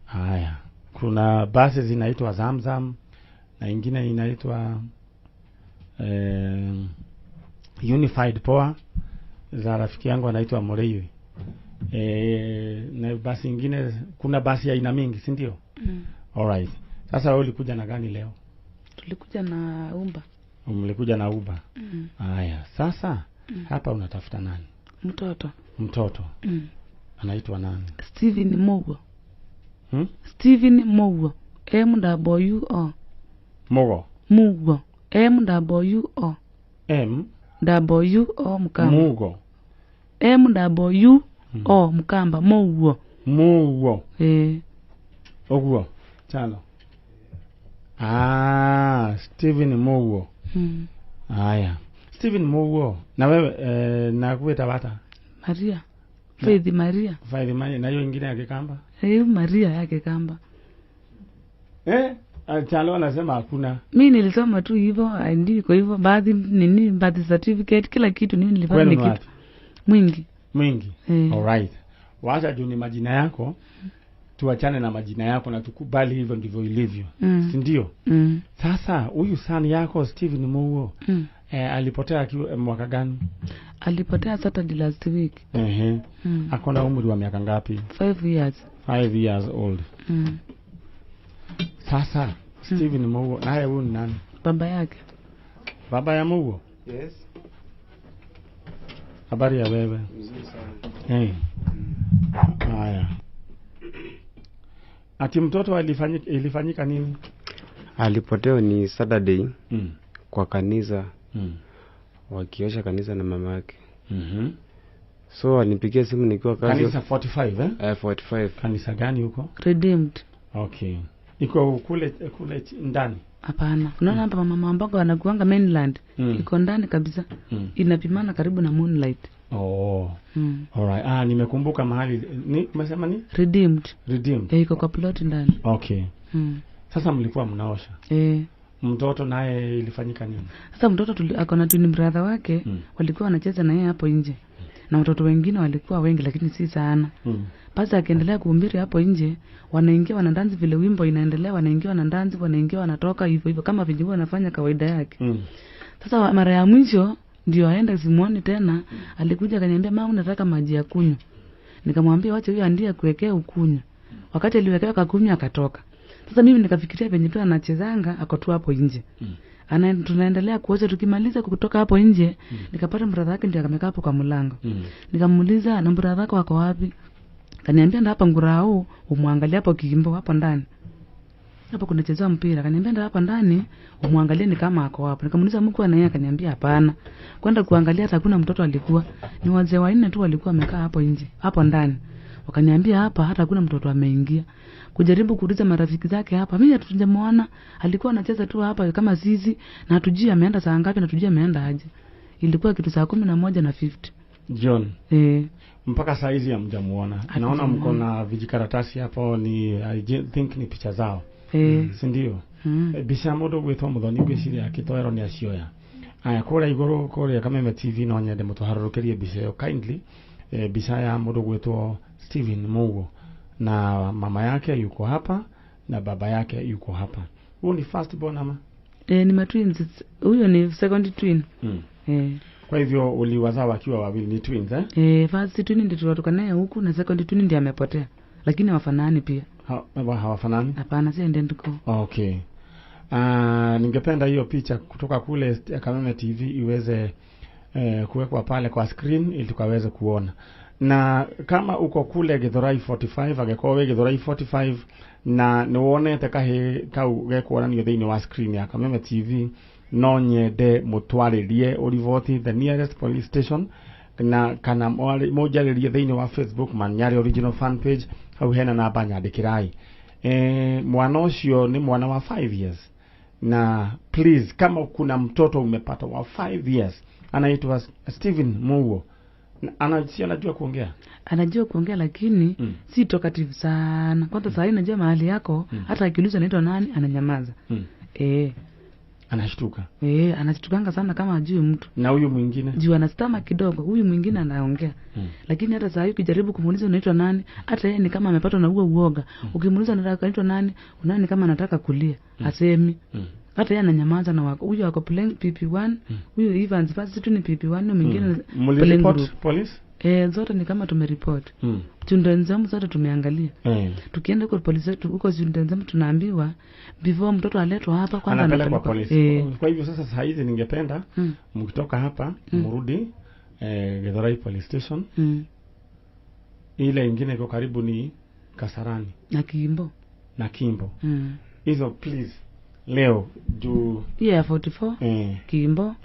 Haya, kuna basi zinaitwa Zamzam na ingine inaitwa Unified Poa za rafiki yangu anaitwa Moreiwi. Na basi ingine, kuna basi aina mingi, si ndio? Alright. Sasa wewe ulikuja na gani leo? Tulikuja na Uber. Mlikuja na Uber. Haya, sasa hapa unatafuta nani? Mtoto. Mtoto. Anaitwa nani? Steven Mugo. Steven Mugo. M W O. Mugo. Mugo. M W O. M W O Mkamba. Mugo. M W O Mkamba. Mugo. Mugo. Oguo. Chalo. Ah, Steven Mugo. Haya. Steven Mugo. Na wewe na kuita bata? Maria. Faith Maria. Faith Maria. Na hiyo ingine ya Kikamba? Hiyo Maria ya Kikamba. Chalo anasema hakuna. Mimi nilisoma tu hivyo, ndiko hivyo, baadhi nini, birth certificate, kila kitu nini nilifanya ni kitu. Mwingi. Mwingi. All right. Wacha juu ni majina yako, tuachane na majina yako na tukubali hivyo ndivyo ilivyo. Si ndio? Sasa huyu sani yako Steven Mugo alipotea mwaka gani? Alipotea Saturday last week. Akona umri wa miaka ngapi? 5 years. 5 years old. Sasa Steven Mugo naye huyu ni nani? Baba yake. Baba ya Mugo? Yes. Habari ya wewe? Mzuri sana. Haya. Ati mtoto ilifanyika nini? Alipotea ni Saturday kwa kanisa. Wakiosha kanisa na mama yake. So alinipigia simu nikiwa kazi. Kanisa 45 eh? 45. Kanisa gani huko? Redeemed. Okay. Iko kule ndani? Hapana. Unaona hapa mama ambao wanakuanga mainland. Iko ndani kabisa. Inapimana karibu na Moonlight. Oh. Alright. Nimekumbuka mahali. Ni umesema ni? Redeemed. Redeemed. Iko kwa plot ndani. Okay. Sasa mlikuwa mnaosha. Mtoto naye ilifanyika nini? Sasa mtoto akona twin brother wake, walikuwa wanacheza na yeye hapo nje. Na watoto wengine walikuwa wengi lakini si sana. Basi akiendelea kuhubiri hapo nje, wanaingia wanadansi vile wimbo inaendelea, wanaingia wanadansi, wanaingia wanatoka hivyo hivyo kama vile wanafanya kawaida yake. Sasa mara ya mwisho ndio aenda simuoni tena, alikuja akaniambia mama nataka maji ya kunywa. Nikamwambia wacha huyo ndiye kuwekea ukunywa. Wakati aliwekewa kakunywa akatoka. Sasa mimi nikafikiria penye tu anachezanga ako tu hapo nje. Tunaendelea kuosha, tukimaliza kutoka hapo nje, nikapata brother yake ndiye amekaa hapo kwa mlango. Nikamuuliza na brother yako ako wapi? Kaniambia ndio hapa ngurau, umwangalie hapo kiimbo hapo ndani. Hapo kunachezwa mpira. Kaniambia ndio hapa ndani, umwangalie ni kama ako hapo. Nikamuuliza mko na yeye, akaniambia hapana. Kwenda kuangalia hata hakuna mtoto alikuwa. Ni wazee wanne tu walikuwa wamekaa hapo nje, hapo ndani. Wakaniambia hapa hata hakuna mtoto ameingia. Kujaribu kuuliza marafiki zake hapa, mimi hatujamuona, alikuwa anacheza tu hapa kama sisi na hatujui ameenda saa ngapi na hatujui ameenda aje. Ilikuwa kitu saa 11:50. John. Mpaka saa hizi hamjamuona. Naona mko na vijikaratasi hapo, ni I think ni picha zao. Si ndio? Bica mundu gwitwo Muthoni ngwiciria akitoero ni acioya. Aya kũrĩa igũrũ kũrĩa Kameme TV no nyende mũtũharũrũkĩrie mbica ĩyo kindly. Bica ya mundu gwitwo Steven Mugo na mama yake yuko hapa na baba yake yuko hapa. Huyo ni first born ama? Ni matwins. Huyo ni second twin. Kwa hivyo uliwazaa wakiwa wawili, ni twins eh? First twin ndio tulitoka naye huku na second twin ndiye amepotea. Lakini hawafanani pia. Hawafanani? Hapana, si identical. Okay. Ningependa hiyo picha kutoka kule Kameme TV iweze kuwekwa pale kwa screen ili tukaweze kuona. Na kama uko kule Githurai 45, angĩkorwo wĩ Githurai 45 na nĩwonete kahĩ kau gekuonanio thĩinĩ wa screen ya Kameme TV, no nyende mũtwarĩrie ũriboti the nearest police station, na kana mũnjarĩrie thĩinĩ wa Facebook Manyari original fan page, hau hena namba nyandĩkĩrai. Mwana ũcio ni mwana wa 5 years, na please kama kuna mtoto umepata wa 5 years anaitwa Steven Mugo, anajua kuongea? Anajua kuongea lakini si talkative sana. Kwanza saa hii najua mahali yako, hata akiuliza anaitwa nani ananyamaza. Anashtuka. Anashtukanga sana kama ajui mtu. Na huyu mwingine? Juu anastama kidogo, huyu mwingine anaongea. Lakini hata saa hii ukijaribu kumuuliza unaitwa nani, hata yeye ni kama amepatwa na huo uoga. Ukimuuliza unaitwa nani, unaona ni kama anataka kulia, asemi. Hata yeye ananyamaza na wako. Huyu ako playing PP1, huyu Evans first tu ni PP1, na mwingine mlireport police? Zote ni kama tumereport. Children's zote tumeangalia. Tukienda huko polisi huko children's tunaambiwa before mtoto aletwa hapa kwanza anapelekwa polisi. Kwa hivyo sasa saa hizi ningependa mkitoka hapa mrudi Githurai police station. Ile ingine iko karibu ni Kasarani na Kimbo. Na Kimbo. Hizo please leo juu 44 Kimbo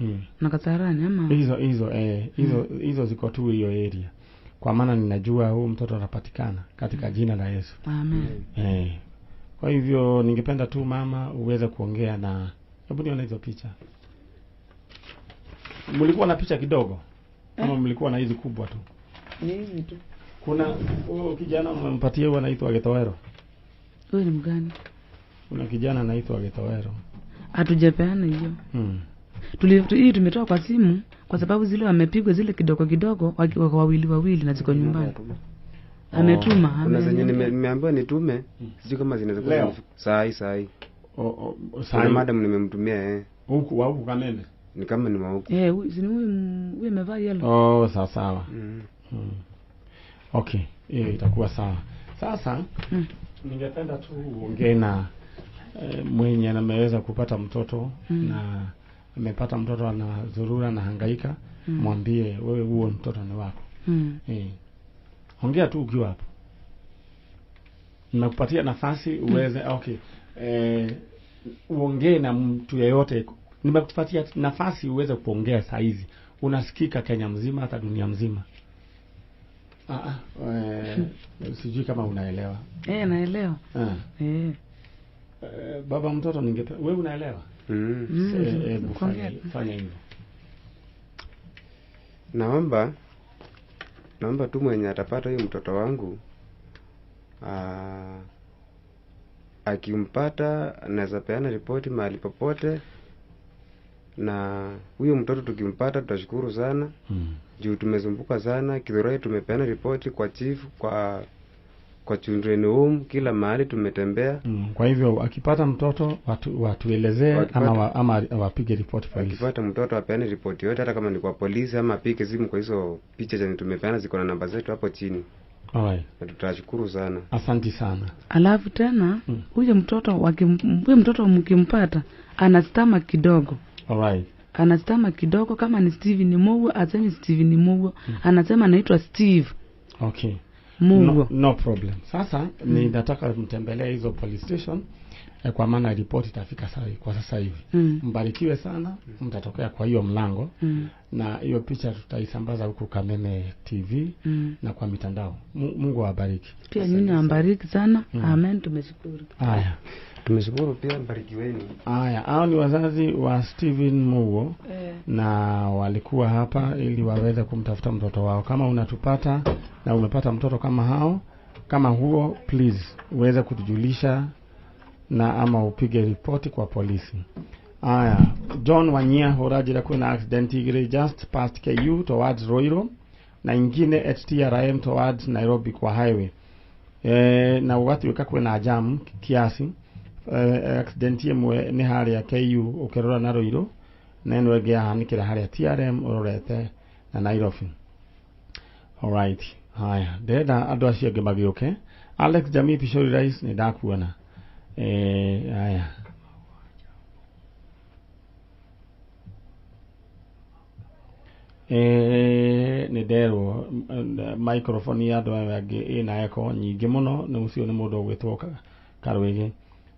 na Kasarani ama hizo ziko tu hiyo area. Kwa maana ninajua huu mtoto atapatikana katika jina la Yesu. Amen. Kwa hivyo ningependa tu mama uweze kuongea na, hebu nione hizo picha. Mlikuwa na picha kidogo ama mlikuwa na hizi kubwa tu? Ni hizi tu. Kuna huyo kijana mmempatia huyo anaitwa Gitowero. Huyo ni mgani? Kuna kijana anaitwa Gitowero. Hatujapeana hiyo. Hii tumetoa kwa simu kwa sababu zile wamepigwa zile kidogo kidogo wako wawili wawili na ziko nyumbani. Ametuma. Kuna zenye nimeambiwa nitume, sijui kama zinaweza kuwa saa hii. Saa madam nimemtumia Huku wa huku Kameme. Ni kama ni wa huku. Huyu amevaa yellow. Oh, sawa sawa. Okay, hiyo itakuwa sawa. Sasa ningependa tu uongee na mwenye ameweza kupata mtoto na amepata mtoto anazurura na hangaika, mwambie wewe huo mtoto ni wako. Ongea tu ukiwa hapo. Nimekupatia nafasi uweze okay, uongee na mtu yeyote. Nimekupatia nafasi uweze kuongea saa hizi. Unasikika Kenya mzima, hata dunia mzima. Sijui kama unaelewa. Naelewa. Baba mtoto wewe unaelewa? Fanya hivyo. Naomba tu mwenye atapata huyo mtoto wangu, akimpata anaweza peana ripoti mahali popote, na huyo mtoto tukimpata tutashukuru sana. Juu tumezumbuka sana Githurai, tumepeana ripoti kwa chief, kwa children home, kila mahali tumetembea. Kwa hivyo akipata mtoto watuelezee ama wapige ripoti polisi. Akipata mtoto apeane ripoti yote, hata kama ni kwa polisi ama apige simu kwa hizo picha zenye tumepeana, ziko na namba zetu hapo chini. Alright. Na tutashukuru sana. Asante sana. Alafu tena huyo mtoto huyo mtoto mkimpata anastama kidogo. Alright. Anastama kidogo, kama ni Steven Mugo asemi Steven Mugo, anasema anaitwa Steve. Okay. Mugo. No problem. Sasa ninataka mtembelee hizo police station, kwa maana ripoti itafika kwa sasa hivi. Mbarikiwe sana, mtatokea kwa hiyo mlango. Na hiyo picha tutaisambaza huku Kameme TV na kwa mitandao. Mungu awabariki. Pia nyinyi awabariki sana. Amen, tumeshukuru. Haya. Tumeshukuru pia, mbarikiweni. Haya, hao ni wazazi wa Steven Mugo na walikuwa hapa ili waweze kumtafuta mtoto wao. Kama unatupata na umepata mtoto kama hao, kama huo, please uweze kutujulisha na ama upige ripoti kwa polisi. Aya, John Wanyia horajira kuna accident igire just past KU towards Roiro na ingine at TRM towards Nairobi kwa highway. Na ugatuika kwina jam kiasi. Accident imwe ni haria KU ukirora na Roiro na ino ĩngĩ yahanĩkĩra haria TRM ũrorete na Nairobi. Alright. Haya, ndĩrenda andũ acio angĩ magĩũke. Alex Jamii Pishori Rice nĩ ndakuona. Haya. Nĩ nderwo microphone ya andũ aya angĩ ĩna echo nyingĩ mũno, nĩ ũcio nĩ mũndũ ũgwĩtwo Karwĩgĩ.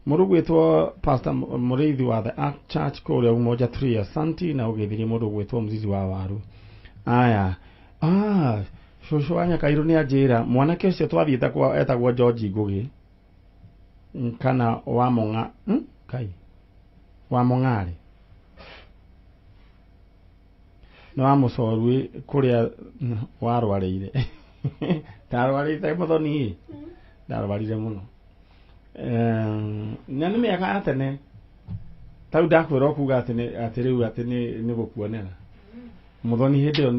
Mũndũ ũgwĩtwo Pastor Mũrĩithi wa The Ark Church kũrĩa Umoja 3, asanti, na ũgeithirie mũndũ ũgwĩtwo Mzizi wa Waru. Aya. Cũcũ wa Nyakairũ nĩ anjĩra mwanake ũcio twathiĩte kwa etagwo George Ngũgĩ kana wa Mong'a, kai wa Mong'arĩ nĩ wa Mũcorui kũrĩa warwarĩire. Ndarwarĩte Mũthoni, ndarwarire mũno. Na nĩ mĩaka ya tene tau ndakwĩra ũkuga atĩ rĩu atĩ nĩ gũkuonera Mũthoni hĩndĩ ĩyo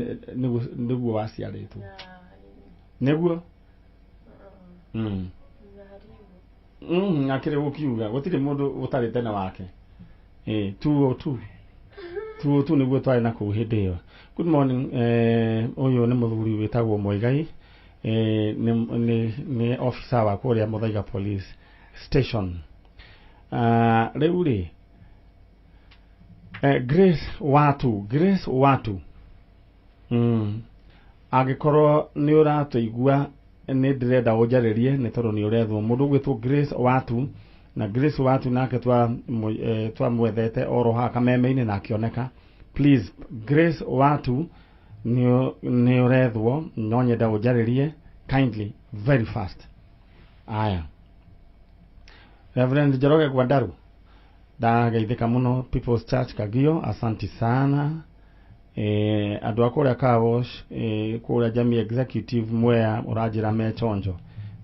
nĩguo waciarĩtwo. Nĩguo akĩrĩ gũkiuga gũtirĩ mũndũ ũtarĩ tene wake. 202 202 nĩguo twarĩ na kũu hĩndĩ ĩyo. Good morning. Ũyũ nĩ mũthuri wĩtagwo Muigai, nĩ officer wa kũrĩa Muthaiga Police Station. Rĩu rĩ, Grace Watu, angĩkorwo nĩ ũratũigua nĩ ndĩrenda ũnjarĩrie nĩ tondũ nĩ ũrethwo mũndũ ũgwĩtwo Grace Watu, na Grace Watu nake twamwethete oro haha Kameme-inĩ na akĩoneka. Please Grace Watu nĩ ũrethwo, no nyenda ũnjarĩrie kindly very fast. Aya, Reverend Njoroge Gwandaru, ndageithĩka mũno. People's Church Kagio, asanti sana. Andũ a kũrĩa Car Wash, kũrĩa Jamii Executive Mwea ũranjĩra me chonjo.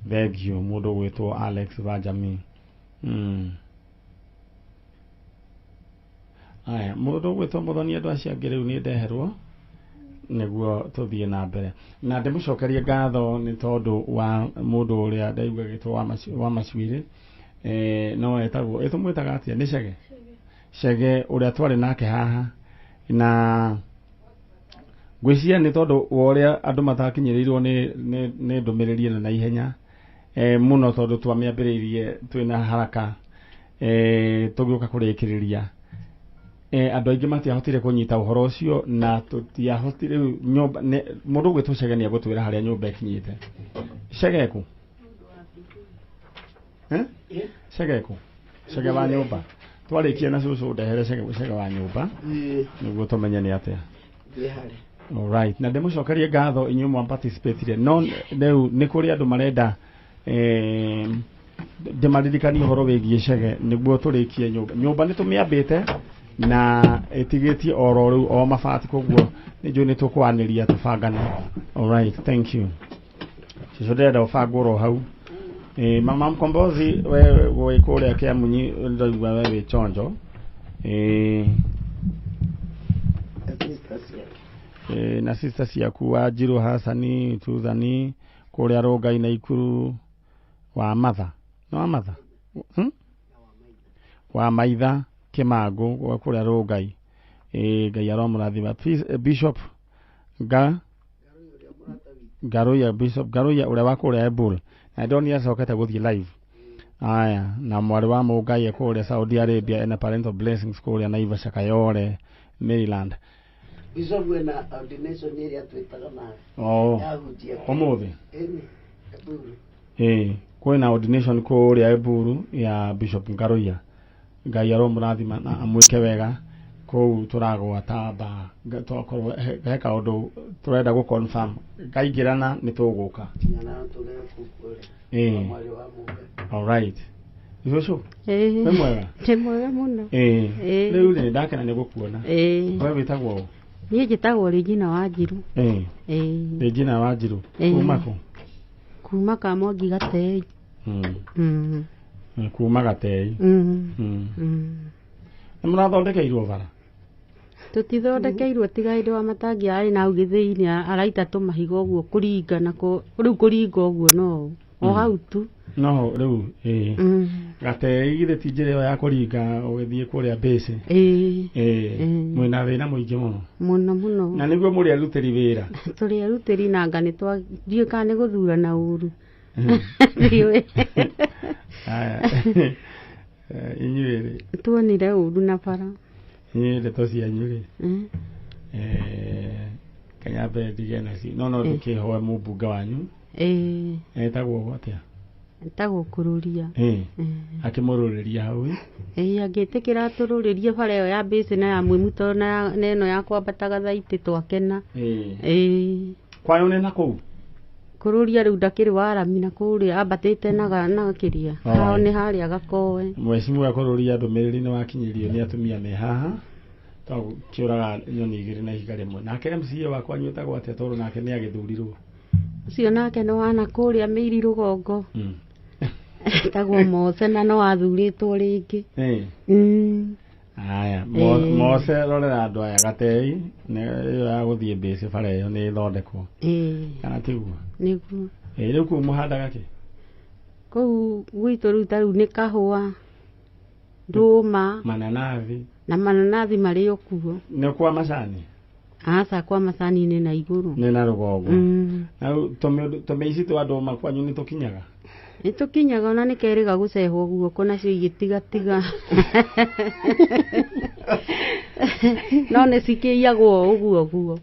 Thank you mũndũ ũgwĩtwo Alex wa Jamii. Aya, mũndũ ũgwĩtwo Mũthoni, andũ acio angĩ rĩu nĩ ndeherwo nĩguo tũthiĩ na mbere. Na ndĩmũcokerie ngatho nĩ tondũ wa mũndũ ũrĩa ndaigua agĩtwo wa Macuĩrĩ, no etagwo ĩtũmwĩtaga atĩa, nĩ Chege, Chege ũrĩa twarĩ nake haha, na ngwĩciria nĩ tondũ wa ũrĩa andũ matakinyĩrĩirwo nĩ ndũmĩrĩri ĩno na ihenya mũno, tondũ twamĩambĩrĩirie twĩna haraka, tũgĩũka kũrĩkĩrĩria, andũ aingĩ matiahotire kũnyita ũhoro ũcio, na tũtiahotire rĩu nyũmba. Mũndũ ũgwĩtwo Chege nĩ egũtwĩra harĩa nyũmba ĩkinyĩte. Chege kũ? Cege kũ? Cege wa nyũmba. Twarĩkia na cũcũ ndehere cege wa nyũmba nĩguo tũmenye nĩ atĩa. Alright, na ndĩmũcokerie ngatho inyuĩ mwa participate no rĩu nĩ kũrĩ andũ marenda ndĩmaririkanie ũhoro wĩgiĩ cege nĩguo tũrĩkie nyũmba. Nyũmba nĩ tũmĩambĩte na ĩtigĩtie oro rĩu o mabati koguo nĩ njũĩ nĩ tũkwanĩria tũbangane. Alright, thank you. Cũcũ ndĩrenda ũbangwo oro hau. Mama Mkombozi we wĩ kũrĩa Kĩamunyi ndaigua we wĩ chonjo. Na sister ciaku wa Njirũ Hasani Suthani kũrĩa Rũngai na Ikuru wa Matha. Nĩ wa Matha? Wa Maitha Kĩmangũ kũrĩa Rũngai. Ngai aromũrathima. Bishop Ngaruiya Bishop Ngaruiya ũrĩa wa kũrĩa Ebul. Na ndonire acokete gũthiĩ live. Aya, na mwarĩ wa Mũngai kũrĩa Saudi Arabia ena parental blessings kũrĩa Naivasha Kayole Maryland. Bishop wena ordination ĩrĩa twĩtaga nayo. Oh. Yahunjia. Ũmũthĩ? Ĩni, Eburu. Kwĩna ordination kũrĩa Eburu ya Bishop Ngaruiya. Ngai aromũrathima na amwĩke wega. Kũu tũragwata mba tokorwo he kaũndũ tũrenda gũ confirm kaingĩrana nĩ tũgũka. All right. Cũcũ, wĩ mwega? Ndĩ mwega mũno. Rĩu rĩ ndakena nĩ gũkuona. We wĩtagwo ũ? Niĩ njĩtagwo Regina Wanjiru. Regina Wanjiru. Kuma kũ? Kuma Kamwangi Gatei. Kuma Gatei. Nĩ mũrathondekeirwo bara? Tũtithondekeirwo tiga hĩndĩ wa matangi arĩ na hau gĩthĩi-inĩ araita tũmahiga ũguo kũringa na rĩu kũringa ũguo no o hau tu. No rĩu Gatei githĩ ti njĩra ĩyo ya kũringa ũgĩthiĩ kũrĩa base. Mwĩna thĩna mũingĩ mũno. Mũno mũno. Na nĩguo mũrĩ arutĩri wĩra. Tũrĩ arutĩri na anga nĩ twa ndiũĩ kana nĩ gũthurana ũru. Ndiũĩ. Aya. Inyuĩ rĩ? Tuonire ũru na bara. Inyuĩ ndeto cianyu rĩ? Kanyambe ndige nacio. No ndũkĩhoe mũmbunge wanyu. Etagwo atĩa? Etagwo Kũrũria. Akĩmũrũrĩria hau. Angĩtĩkĩra atũrũrĩrie bara ĩyo ya base na ya Mwĩmuto na ĩno ya kwambataga thaa itĩ twakena. Kwanyu nĩ na kũu? Kũrũria rĩu ndakĩrĩ warami na kũrĩa ambatĩte na kĩrĩa. Hao nĩ harĩa Gakoe. Mheshimiwa Kũrũria ndũmĩrĩri nĩ wakinyĩrio nĩ atumia me haha. Kĩũraga nyoni igĩrĩ na ihiga rĩmwe. Nake MCA wakwa etagwo atĩa tondũ nake nĩ agĩthurirwo? Ũcio nake nĩ wana kũrĩa Mĩiri Rũgongo. Etagwo Mose na no athurĩtwo rĩngĩ. Aya, Mose rorera andũ aya Gatei nĩ ĩyo ya gũthiĩ base bara ĩyo nĩ ĩthondekwo. Kana tiguo? Nĩguo. Rĩu kũu mũhandaga kĩ? Kũu gwitũ rĩu ta rĩu nĩ kahũa, ndũma, mananathi. Na mananathi marĩ o kuo. Nĩ kwa macani? Aca kwa macani nĩ na igũrũ. Nĩ na rũgongo. Na tũmĩici twa ndũma kwanyu nĩ tũkinyaga? Nĩ tũkinyaga ona nĩ kerĩga gũcehwo guoko nacio igĩtigatiga. No nĩ cikĩiyagwo ũguo ũguo.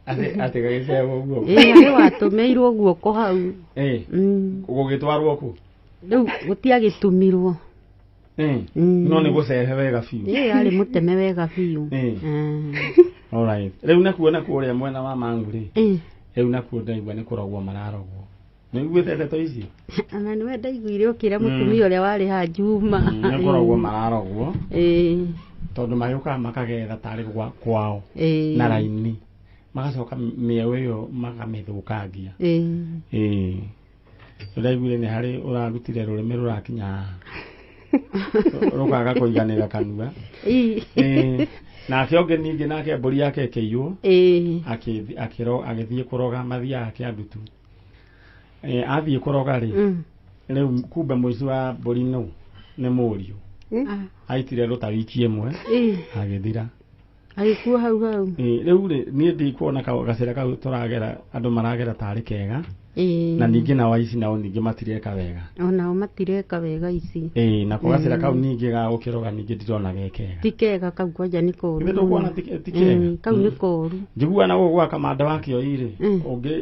Atĩ gagĩcehwo ũguo? Harĩ watũmĩirwo guoko hau. Gũgĩtwarwo kũ? Rĩu gũtiagĩtũmirwo. No nĩ gũcehe wega biũ. Arĩ mũteme wega biũ. All right. Rĩu nakuo kũrĩa mwena wa Mangu rĩ? Rĩu nakuo ndaigua nĩ kũrogwo mararogwo. Nĩiguĩte ndeto icio? Ona nĩwe ndaiguire ũkĩra mũtumia ũrĩa warĩ ha Juma. Nĩ kũrogwo mararogwo. Tondũ magĩũkaga makagetha tarĩ kwao na raini. Magacoka mĩeũ ĩyo makamĩthũkangia. Ndaiguire nĩ harĩ ũrarutire rũrĩmĩ rũrakinya haha. Rũkaga kũiganĩra kanua. Nake ũngĩ ningĩ nake mbũri yake ĩkĩiywo. Agĩthiĩ kũroga mathiaga Kĩandutu. Athiĩ kũroga rĩ, rĩu kumbe mũici wa mbũri nũ nĩ mũriũ. Aitire rũta wiki ĩmwe agĩthira. Agĩkua hau hau. Rĩu rĩ niĩ ndikuona gacĩra kau tũragera andũ maragera tarĩ kega. Na ningĩ nao aici nao ningĩ matireka wega. Onao matireka wega ici. Nako gacĩra kau ningĩ ga gũkĩroga ningĩ ndirona ge kega. Ti kega kau kwanja nĩ koru. Ithe ndũkuona ti kega? Kau nĩ koru. Njiguaga na gũkũ gwa kamanda wa kĩoi rĩ,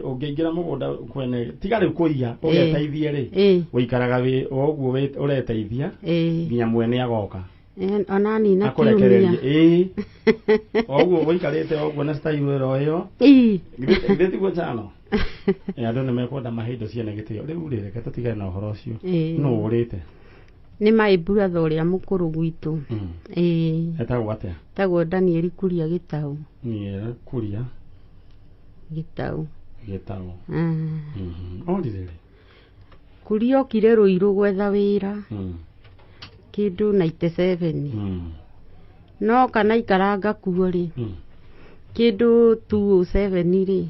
ũngĩingĩra mũgũnda kwene tiga rĩu kũiya ũgeteithie rĩ, ũikaraga wĩ o ũguo ũreteithia nginya mwene agoka. Ona nina kiumia. O ũguo ũikarĩte o ũguo na style ĩro ĩyo. Githĩ tiguo Chano? Andũ nĩ mekwenda mahe indo ciene gĩtĩo. Rĩu rĩ, reke tũtigane na ũhoro ũcio. Nũ ũrĩte? Nĩ my brother ũrĩa mũkũrũ gwitũ. Etagwo atĩa? Etagwo Daniel Kuria Gĩtaũ. Daniel Kuria Gĩtaũ. Gĩtaũ. Orire rĩ? Kuria okire Rũirũ gwetha wĩra. Kĩndũ 97. No kana ikaranga kuo rĩ, kĩndũ 207 rĩ,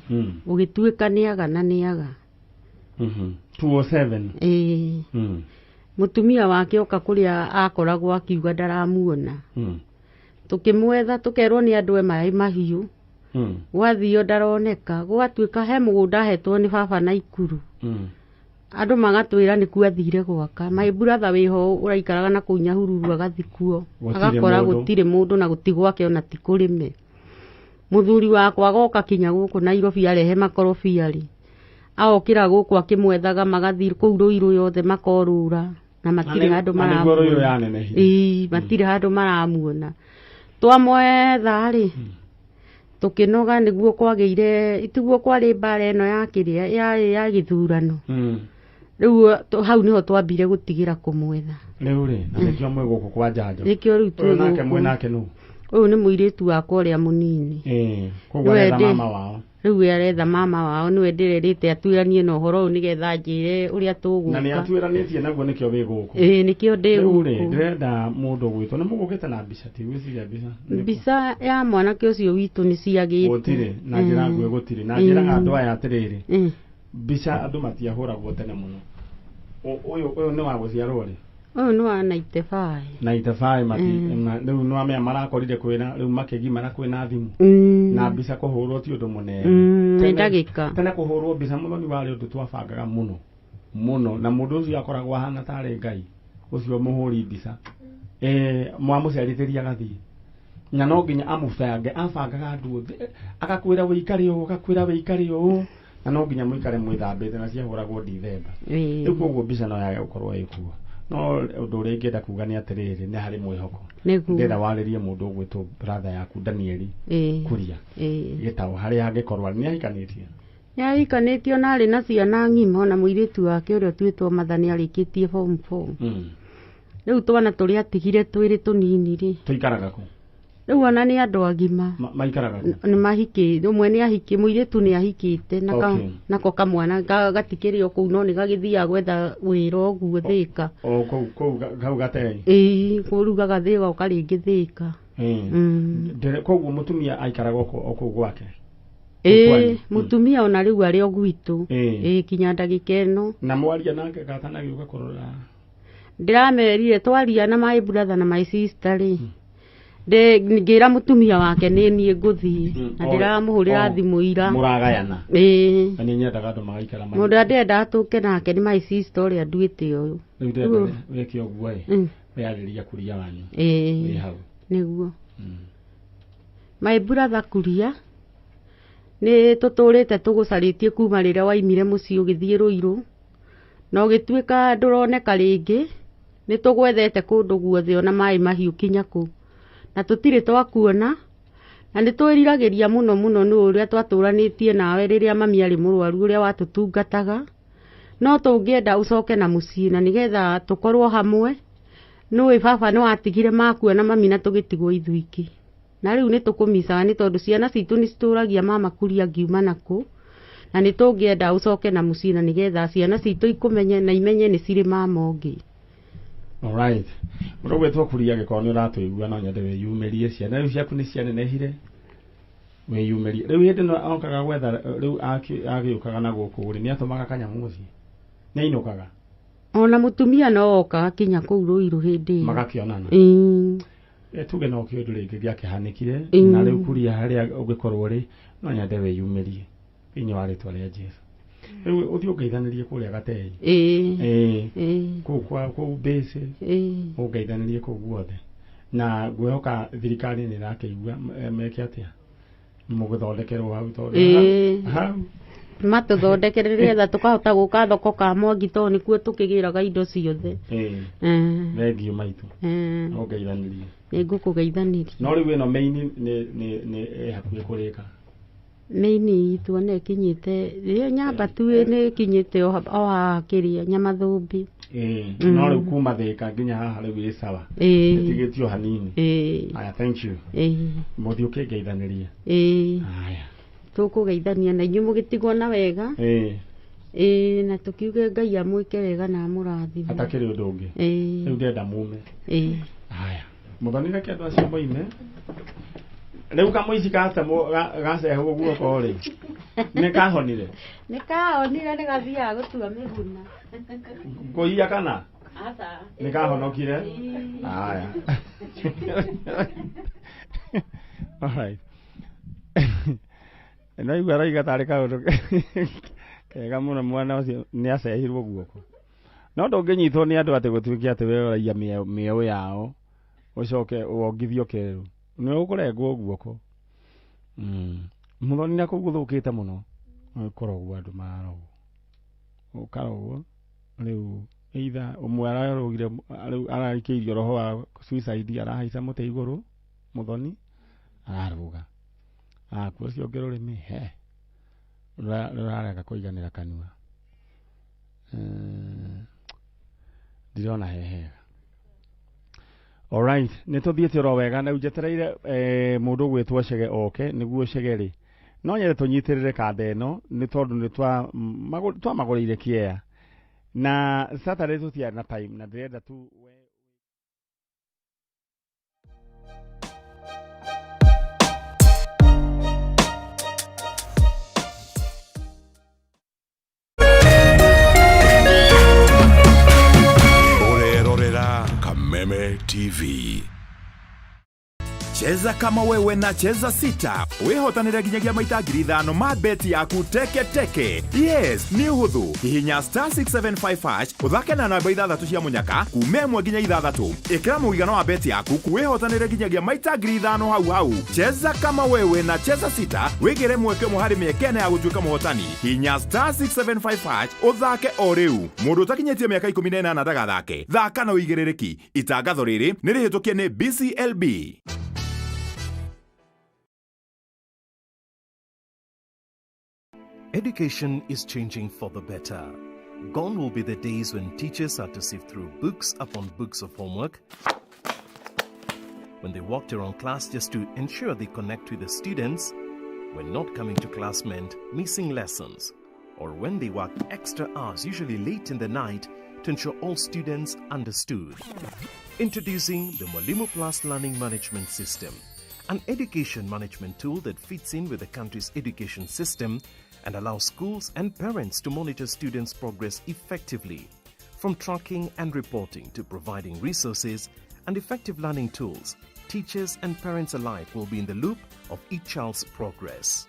ũgĩtuĩka nĩaga na nĩaga. 207. Mũtumia wake oka kũrĩa akoragwo akiuga ndaramuona. Tũkĩmwetha tũkerwo nĩ andũ e maĩ mahiũ. Gwathio ndaroneka, gũgatuĩka he mũgũnda ahetwo nĩ baba Naikuru. Andũ magatwĩra nĩkuo athire gwaka. My brother wĩho ũraikaraga na kũu Nyahururu agathi kuo. Agakora gũtirĩ mũndũ na gũti gwake ona ti kũrĩme. Mũthuri wakwa agoka kinya gũkũ Nairobi arehe makorobia rĩ, aokĩra gũkũ akĩmwethaga magathiĩ kũu Rũirũ yothe makorũra na matirĩ handũ maramuona. Matirĩ handũ maramuona. Twamwetha rĩ, tũkĩnoga nĩguo kwagĩire, tiguo kwarĩ mbara ĩno ya kĩrĩa ya gĩthurano. Rĩu hau nĩho twambire gũtigĩra kũmwetha. Rĩu rĩ, na nĩkĩo mwĩ gũkũ kwa Njanjo. Nĩkĩo rĩu twĩ gũkũ. Mwĩ nake nũ? Ũyũ nĩ mũirĩtu wakwa ũrĩa mũnini. Koguo aretha mama wao. Rĩu aretha mama wao, nĩwe ndĩrerĩte atuĩranie na ũhoro ũyũ nĩgetha njĩre ũrĩa tũgũka. Na nĩ atuĩranĩtie naguo nĩkĩo wĩ gũkũ. Nĩkĩo ndĩ gũkũ. Rĩu rĩ, ndĩrenda mũndũ ũgwĩtwo, nĩ mũgũkĩte na mbica, ti gwĩciria mbica. Mbica ya mwanake ũcio witũ nĩ ciagĩte. Gũtirĩ, na njĩra nguhĩ gũtirĩ. Na njĩraga andũ aya atĩrĩrĩ, mbica andũ matiahũragwo tene mũno. Ũyũ nĩ wa gũciarwo rĩ? Ũyũ nĩ wa 95. 95 mati rĩu nĩ wamenya marakorire kwĩna rĩu makĩgimara kwĩna thimũ. Na mbica kũhũrwo ti ũndũ mũnene. Nĩ ndagĩka. Tene kũhũrwo mbica mũno nĩ warĩ ũndũ twabangaga mũno mũno, na mũndũ ũcio akoragwo ahana tarĩ Ngai ũcio mũhũri mbica. Mwamũcerithĩria agathiĩ na no nginya amũbange, abangaga andũ othe, agakwĩra wĩikare ũũ, agakwĩra wĩikare ũũ, na no nginya mũikare mwĩthambĩte na ciahũragwo Dithemba. Rĩu koguo mbica no yage gũkorwo ĩkuo. No ũndũ ũrĩa ingĩenda kuga nĩ atĩrĩrĩ, nĩ harĩ mwĩhoko. Ndĩrenda warĩrie mũndũ ũgwĩtwo brother yaku Daniel Kuria Gĩtaũ, harĩa angĩkorwo nĩ ahikanĩtie. Nĩ ahikanĩtie na arĩ na ciana ng'ima, ona mũirĩtu wake ũrĩa ũtuĩtwo Matha nĩ arĩkĩtie form 4. Rĩu twana tũrĩa atigire twĩrĩ tũnini rĩ, Tũikaraga kũ? Rĩu ona nĩ andũ agima. Maikaraga kũ? Nĩ mahikĩte, ũmwe nĩ ahikĩ, mũirĩtu nĩ ahikĩte nako kamwana gatikĩrĩ o kũu no nĩ gagĩthiaga gwetha wĩra ũguo Thĩka. O kũu kau gatei. Kũu gagathiĩ goka rĩngĩ Thĩka. Koguo mũtumia aikaraga o kũu gwake? Mũtumia ona rĩu arĩ o gwitũ. Kinya ndagĩka ĩno. Na mwaria nake gatanagĩũka kũrora? Ndĩramerire twaria na my brother na my sister rĩ, ngĩra mũtumia wake nĩ niĩ ngũthiĩ, na ndĩramũhũrĩra thimũ ira. Mũragayana? Na nĩ nyendaga andũ magaikara Mũndũ ũrĩa ndĩrenda tũke nake nĩ my sister ũrĩa nduĩte ũyũ. Rĩu ndĩrenda wĩke ũguo ĩ, wĩarĩria Kuria wanyu. Wĩ hau. Nĩguo. My brother Kuria nĩ tũtũrĩte tũgũcarĩtie kuma rĩrĩa waimire mũciĩ ũgĩthiĩ Rũirũ, na ũgĩtuĩka ndũroneka rĩngĩ. Nĩ tũgwethete kũndũ guothe ona maĩ mahiũ kinya kũ, na tũtirĩ twakuona, na nĩ twĩriragĩria mũno mũno nĩ ũrĩa twatũranĩtie nawe rĩrĩa mami arĩ mũrwaru, ũrĩa watũtungataga. No tũngĩenda ũcoke na mũciĩ na nĩgetha tũkorwo hamwe. Nĩũĩ baba nĩ watigire makua na mami na tũgĩtigwo ithuiki. Na rĩu nĩ tũkũmicaga nĩ tondũ ciana citũ nĩ citũragia mama Kuria ngiuma nakũ, na nĩ tũngĩenda ũcoke na mũciĩ na nĩgetha ciana citũ ikũmenye na imenye nĩ cirĩ mama ũngĩ. Alright. Mũndũ ũgwĩtwo Kuria angĩkorwo nĩ ũratũigua no nyende wĩyumĩrie, ciana rĩu ciaku nĩ cianenehire, wĩyumĩrie. Rĩu hĩndĩ ĩno okaga gwetha, rĩu agĩũkaga na gũkũ rĩ, nĩ atũmaga kanyamũ mũciĩ? Nĩ ainũkaga? Ona mũtumia no okaga kinya kũu Rũirũ hĩndĩ ĩyo. Magakĩonana? Tuge no kĩũndũ rĩngĩ gĩakĩhanĩkire, na rĩu Kuria harĩa ũngĩkorwo rĩ, no nyende wĩyumĩrie thĩinĩ wa rĩtwa rĩa Jesũ. Rĩu ũthiĩ ũngeithanĩrie kũrĩa Gatei. Ĩĩ. Kũu kwa kũu base. Ũngeithanĩrie kũu guothe. Na ngwĩhoka thirikari nĩ ĩrakĩigua meke atĩa mũgĩthondekerwo hau tondũ hau matũthondekere nĩgetha tũkahota gũka thoko ka Mwangi tondũ nĩkuo tũkĩgĩraga indo ciothe. Thengiũ maitũ. Ũngeithanĩrie. Nĩngũkũgeithanĩria. No rĩu ĩno main nĩ ĩ hakuhĩ kũrĩka. Main itũ ona ĩkinyĩte ĩyo nyamba tu nĩ ĩkinyĩte o haha kĩrĩa Nyamathũmbĩ. No rĩu kuma Thĩka nginya haha rĩu ĩ sawa. Ĩtigĩtio hanini. Aya, thank you. Mũthiĩ ũkĩngeithanĩria. Aya. Tũkũgeithania na inyuĩ mũgĩtigwo na wega. Na tũkiuge Ngai amwĩke wega na amũrathime. Atakĩrĩ ũndũ ũngĩ. Rĩu ndĩrenda mume. Aya. Mũthoni reke andũ acio moime. Rĩu kamũici gacehwo guoko rĩ nĩ kahonire? Nĩ kahonire, nĩ gathiaga gũtua mĩguna. Kũiya kana? Aca. Nĩ kahonokire? Aya. All right. No igua aroiga tarĩ kaũndũ kega mũno mwana ũcio nĩ acehirwo guoko. No ndũngĩnyitwo nĩ andũ atĩ gũtuĩke atĩ we ũraiya mĩeũ yao ũcoke wongithio kĩrĩru. Nĩ ũkũrengwo guoko. Mũthoni na kũu gũthũkĩte mũno. Kũrogwo andũ mararogwo. Ũkarogwo rĩu either ũmwe ararogire rĩu ararikĩirio roho wa suicide arahaica mũtĩ igũrũ mũthoni ararũga. Akuo ũcio ũngĩ rũrĩmĩ he rũrarega kũiganĩra kanua. Ndirona he hega. Alright, nĩ tũthiĩte oro wega na njetereire mũndũ ũgwĩtwo Chege oke nĩguo Chege rĩ no nyende tũnyitĩrĩre kanda ĩno nĩ tondũ nĩ twamagũrĩire kĩea na Saturday tũtiarĩ na time na ndĩrenda tu Ũrerorera Kameme TV. Cheza kama wewe na Cheza Sita wihotanire nginyagia maita 5,000 ma beti yaku teke teke. Yes, nĩ ũhũthũ. Hihinya star 675 hash ũthake na namba 6 cia mũnyaka kuma 1 nginya 6. Ĩkĩra mũigana wa beti yaku wihotanire nginyagia maita 5,000 hau hau. Cheza kama wewe na Cheza Sita wigire mweke ũmwe harĩ mĩeke ĩna ya gũtuĩka mũhotani. Hihinya star 675 hash ũthake o rĩu. Mũndũ ũtakinyĩtie mĩaka 18 ndagathake. Thaka na ũigĩrĩrĩki. Itangatho rĩrĩ nĩ rĩhĩtũkie nĩ BCLB. Education is changing for the better. Gone will be the days when teachers had to sift through books upon books of homework, when they walked around class just to ensure they connect with the students, when not coming to class meant missing lessons, or when they worked extra hours, usually late in the night, to ensure all students understood. Introducing the Mwalimu Plus Learning Management System, an education management tool that fits in with the country's education system and allows schools and parents to monitor students' progress effectively. From tracking and reporting to providing resources and effective learning tools, teachers and parents alike will be in the loop of each child's progress.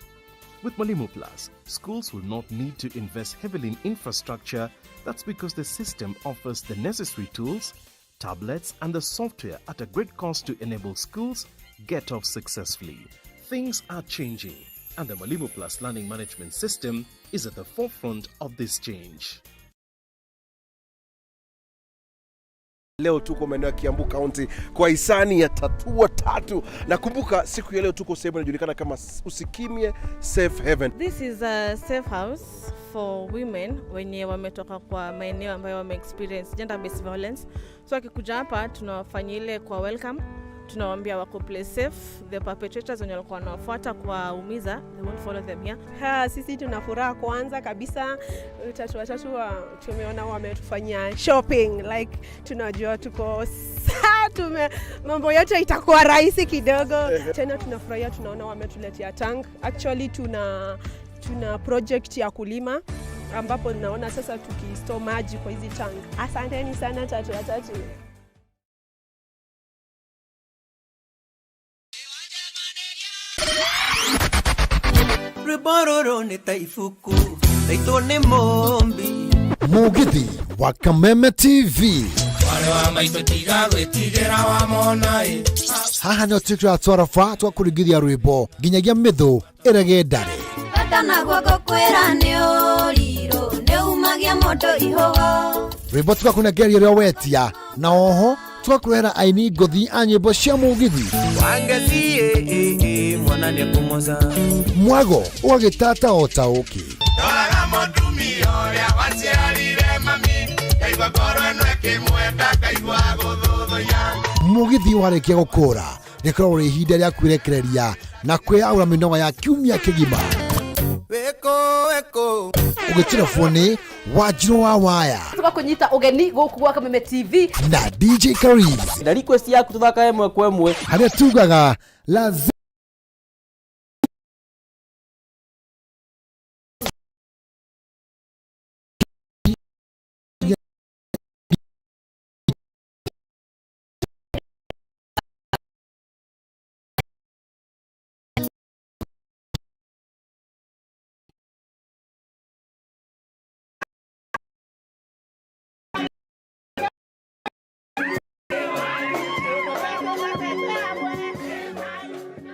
With Mwalimu Plus, schools will not need to invest heavily in infrastructure. That's because the system offers the necessary tools, tablets, and the software at a great cost to enable schools get off successfully. Things are changing, and the Mwalimu Plus Learning Management System is at the forefront of this change. Leo tuko maeneo ya Kiambu County kwa hisani ya Tatua Tatu. Na kumbuka siku ya leo tuko sehemu inajulikana kama Usikimye Safe Haven. This is a safe house for women wenye wametoka kwa maeneo ambayo wame experience gender based violence. So akikuja hapa tunawafanyia ile kwa welcome, tunawaambia wako play safe, the perpetrators wenye walikuwa wanawafuata kuwaumiza, they won't follow them here. Ha, sisi tuna furaha kwanza kabisa, Tatua Tatu tumeona wametufanyia shopping, like tunajua tuko tume mambo yote itakuwa rahisi kidogo. Tena tunafurahia tunaona wametuletea tank. Actually tuna project ya kulima ambapo naona sasa tukistore maji kwa hizi tank. Asanteni sana Tatua Tatu. Rwĩmbo rũrũ nĩ ta ibuku Maitũ nĩ mũmbi. Mugithi wa Kameme TV. Mwarĩ wa maitũ tiga gwĩtigĩra wamona ĩ. Haha nĩho twĩkĩraga twaraba twakũringithia rwĩmbo nginyagia mĩthũ ĩrege ndare. Bata naguo ngũkwĩra nĩ ũrirũ nĩ umagia mũndũ ihũgo. Rwĩmbo tũgakũnengeria ũrĩa wetia na oho tũgakũrehera aini ngũthi a nyĩmbo cia mũgithi. Wangeci mwana nĩekũmoca. Mwago ũgagĩtata o ta ũkĩ. Ndoraga mũtumia ũrĩa waciarire mami ngaigua ngoro ĩno ĩkĩmwenda ngaigua gũthũthũya. Mũgithi warĩkia gũkũra rĩkoragwo rĩ ihinda rĩa kwĩrekereria na kwĩyaũra mĩnoga ya kiumia kĩgima. Wĩkũ wĩkũ. Ũgĩtirabwo nĩ Wanjirũ wa Waya Tũgakũnyita ũgeni gũkũ gwa Kameme TV na DJ Kariz na request yaku tũthakae ĩmwe kwa ĩmwe harĩa tugaga lazima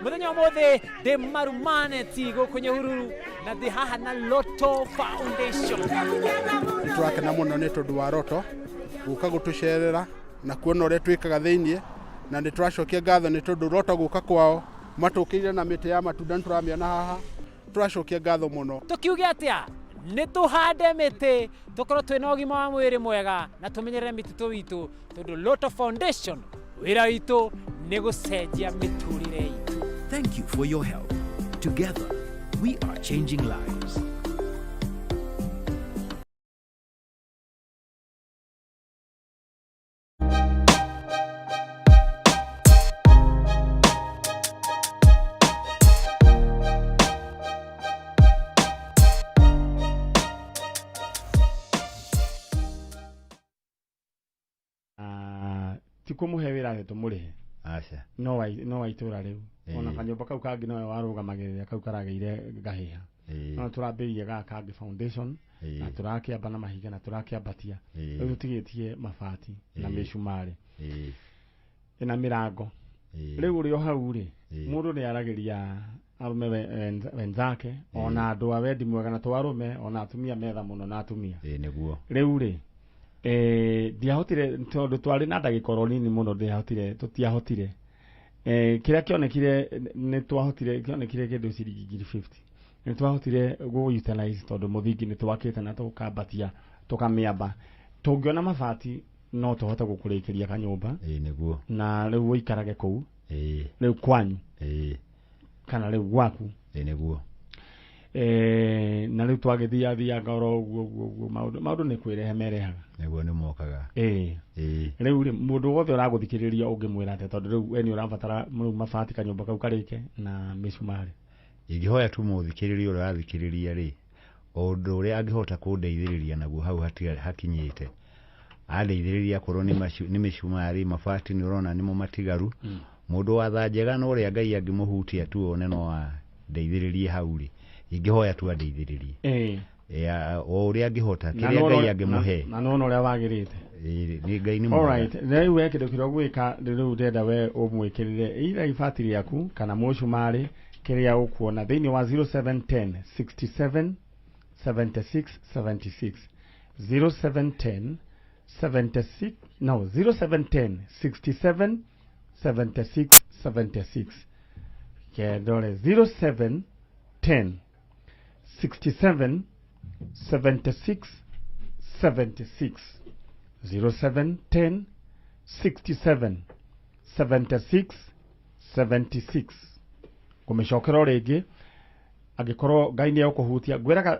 Muthenya ũmũthĩ ndĩ Marumaneti gũkũ Nyahururu na ndĩ haha na Lotto Foundation. Nĩ tũrakena mũno nĩ tondũ wa Lotto gũka gũtũcerera na kuona ũrĩa twĩkaga thĩiniĩ, na nĩ tũracokia ngatho nĩ tondũ Lotto gũka kwao matũkĩire na mĩtĩ ya matunda nĩ tũramĩona haha, tũracokia ngatho mũno. Tũkiuge atĩa? Nĩ tũhande mĩtĩ tũkorwo twĩna ũgima wa mwĩrĩ mwega na tũmenyerere mĩtitũ witũ tondũ Lotto Foundation wĩra witũ nĩ gũcenjia mĩtũrĩre itũ. Thank you for your help. Together, we are changing lives. Ti kũmũhe wĩra atĩ tũmũrĩhe. Aca. No wa itũra rĩu. Ona kanyũmba kau kangĩ nowe warũgamagĩrĩra kau karagĩire ngahĩha. No tũrambĩrĩria gaka kangĩ foundation na tũrakĩamba na mahiga na tũrakĩambatia. Rĩu tũtigĩtie mabati na mĩcumarĩ na mĩrango. Rĩu ũrĩ o hau rĩ, mũndũ nĩ aragĩria arũme wenzake ona andũ a wendi mwega na to arũme ona atumia metha mũno na atumia. Nĩguo. Rĩu rĩ, ndiahotire tondũ twarĩ na ndagĩka oro nini mũno ndiahotire tũtiahotire. Kĩrĩa kĩonekire nĩ twahotire kĩonekire kĩndũ ciringi ngiri 50. Nĩ twahotire gũ utilize tondũ mũthingi nĩ twakĩte na tũkambatia tũkamĩamba. Tũngĩona mabati no tũhote gũkũrĩkĩria kanyũmba. Nĩguo. Na rĩu ũikarage kũu. Rĩu kwanyu. Kana rĩu gwaku. Nĩguo. Na rĩu twagĩthiathianga oro ũguo ũguo ũguo maũndũ nĩ kwĩrehe merehaga. Nĩguo nĩ mokaga. Rĩu rĩ mũndũ wothe ũragũthikĩrĩria ũngĩmwĩra atĩa tondũ rĩu we nĩ ũrabatara rĩu mabati kanyũmba kau karĩke na mĩcumarĩ. Ingĩhoya tu mũthikĩrĩria ũrĩa ũrathikĩrĩria rĩ, ũndũ ũrĩa angĩhota kũndeithĩrĩria naguo hau hakinyĩte, andeithĩrĩria akorwo nĩ mĩcumarĩ mabati nĩ ũrona nĩmo matigaru. Mũndũ wa tha njega na ũrĩa Ngai angĩmũhutia tu one no andeithĩrĩrie hau rĩ, ingĩhoya tu andeithĩrĩrie. O ũrĩa angĩhota, kĩrĩa Ngai angĩmũhe. Na nĩwona ũrĩa wagĩrĩte. Nĩ Ngai nĩ mwega. Alright, rĩu we kĩndũ kĩrĩa ũgwĩka rĩu ndĩrenda we ũmwĩkĩrĩre either ibati rĩaku kana mũcumarĩ kĩrĩa ũkuona thĩinĩ wa 0710 67 76 76 0710 76 no 0710 67 76 76 kendore 0710 67 76 76 0710 67 76 76 ngũmĩcokera o rĩngĩ angĩkorwo Ngai nĩ egũkũhutia ngwĩraga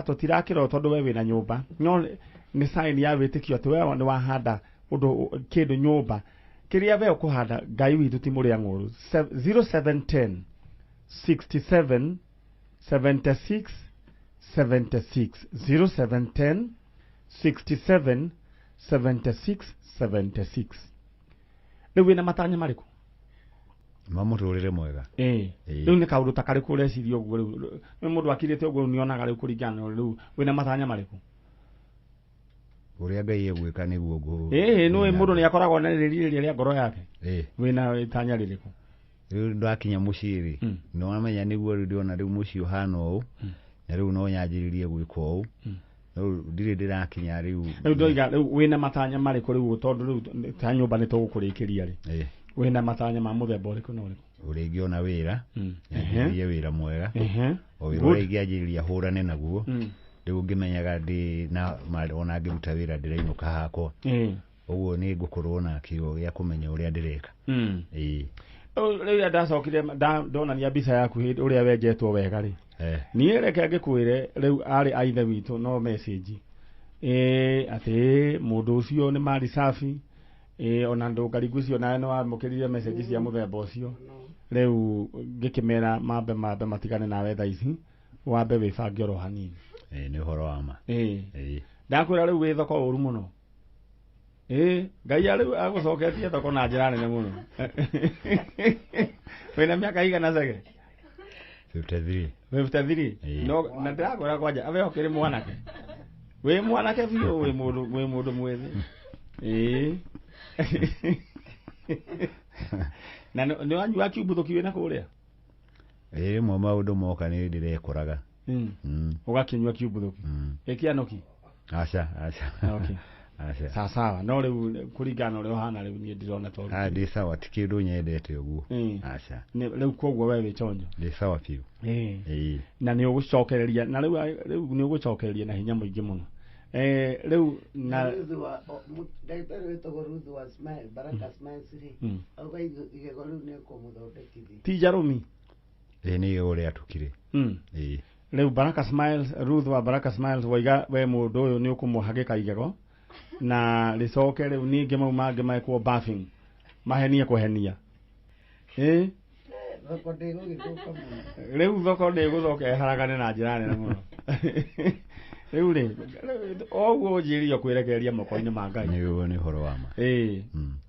tũtirakĩrwo tondũ we wĩna nyũmba no nĩ sign ya wĩtĩkio atĩ we nĩ wahanda ũndũ kĩndũ nyũmba kĩrĩa we ũkũhanda Ngai witũ ti mũrĩa ng'ũru. 0710 67 76 76 0710 67 76 76. Rĩu wĩna matanya marĩkũ? Ma mũtũrĩre mwega. Ĩĩ. Rĩu nĩ kaũndũ ta karĩkũ ũreciria ũguo rĩu? Nĩ mũndũ akirĩte ũguo nĩonaga rĩu kũringana na rĩu wĩna matanya marĩkũ? Ũrĩa Ngai egwĩka nĩguo ngũ. Ĩĩ nĩ mũndũ nĩ akoragwo na rĩrirĩria rĩa ngoro yake. Ĩĩ. Wĩna itanya rĩrĩkũ? Rĩu ndakinya mũciĩ rĩ, nĩ wamenya nĩguo rĩu ndĩrona rĩu mũciĩ ũhana ũũ, na rĩu no nyanjĩrĩrie gwĩka ũũ. Rĩu ndirĩ ndĩrakinya rĩu. Rĩu ndoiga rĩu wĩna matanya marĩkũ rĩu tondũ rĩu ta nyũmba nĩ tũgũkũrĩkĩria rĩ. Ĩĩ. Wĩna matanya ma mũthemba ũrĩkũ na ũrĩkũ? Ũrĩa ingĩona wĩra, nyanjĩrĩrie wĩra mwega. O wĩra Good. ũrĩa ingĩanjĩrĩria hũrane naguo. Rĩu ngĩmenyaga ndĩ na ona ngĩruta wĩra ndĩrainũka hakwa. Ũguo nĩ ngũkorwo na kĩo gĩa kũmenya ũrĩa ndĩreka. Ĩĩ. Rĩrĩa ndacokire ndonania mbica yaku hĩndĩ ũrĩa wenjetwo wega rĩ. Niĩ reke ngĩkwĩre rĩu arĩ a ithe witũ no message. Atĩ mũndũ ũcio nĩ mali safi. Ona ndũngarigũ ũcio nawe nĩ wamũkĩrire message cia mũthemba ũcio. Rĩu ngĩkĩmera mambe matigane nawe thaa ici wambe wĩbange oro hanini. Ĩĩ nĩ ũhoro wa ma. Ĩĩ. Ndakwĩra rĩu wĩ thoko ũru mũno. Ĩĩ Ngai rĩu agũcoketie thoko na njĩra nene mũno. Wĩna mĩaka igana Chege? 53. 53. No na ndĩrakwĩra kwanja awe ũkĩrĩ mwanake. Wĩ mwanake biũ wĩ mũndũ mwĩthĩ. Ĩĩ. Na nĩ wanyua kiumbuthũki wĩna kũrĩa? Ĩĩ rĩmwe maũndũ moka nĩ ndĩrekoraga. Ũgakĩnyua kiumbuthũki. Ĩkĩanũki? Aca, aca. Okay. Aca. Sawa sawa. No rĩu kũringana na ũrĩa ũhana rĩu niĩ ndĩrona to. Ndĩ sawa ti kĩndũ nyendete ũguo. Aca. Rĩu koguo we wĩ chonjo. Ndĩ sawa biũ. Ĩĩ. Na nĩ ũgũcokereria na rĩu nĩ ũgũcokereria na hinya mũingĩ mũno. Rĩu na ndagĩtarĩ wĩtagwo Ruth wa Smile, Baraka Smiles rĩ, auga igego rĩu nĩ ekũmũthondekithia. Ti njarũmi? Ĩĩ nĩ igego rĩatũkire. Ĩĩ. Rĩu Baraka Smiles, Ruth wa Baraka Smiles waiga we mũndũ ũyũ nĩ ũkũmũhagĩka igego na rĩcoke rĩu ningĩ mau mangĩ mekwo buffing mahenie kũhenia. Ĩĩ. Thoko ndĩgũgĩthũka mũno. Rĩu thoko ndĩgũthũka ĩharagane na njĩra nene mũno. Rĩu rĩ oguo ũnjĩrire kwĩrekereria moko-inĩ ma Ngai. Nĩguo nĩ ũhoro wa ma. Ĩĩ.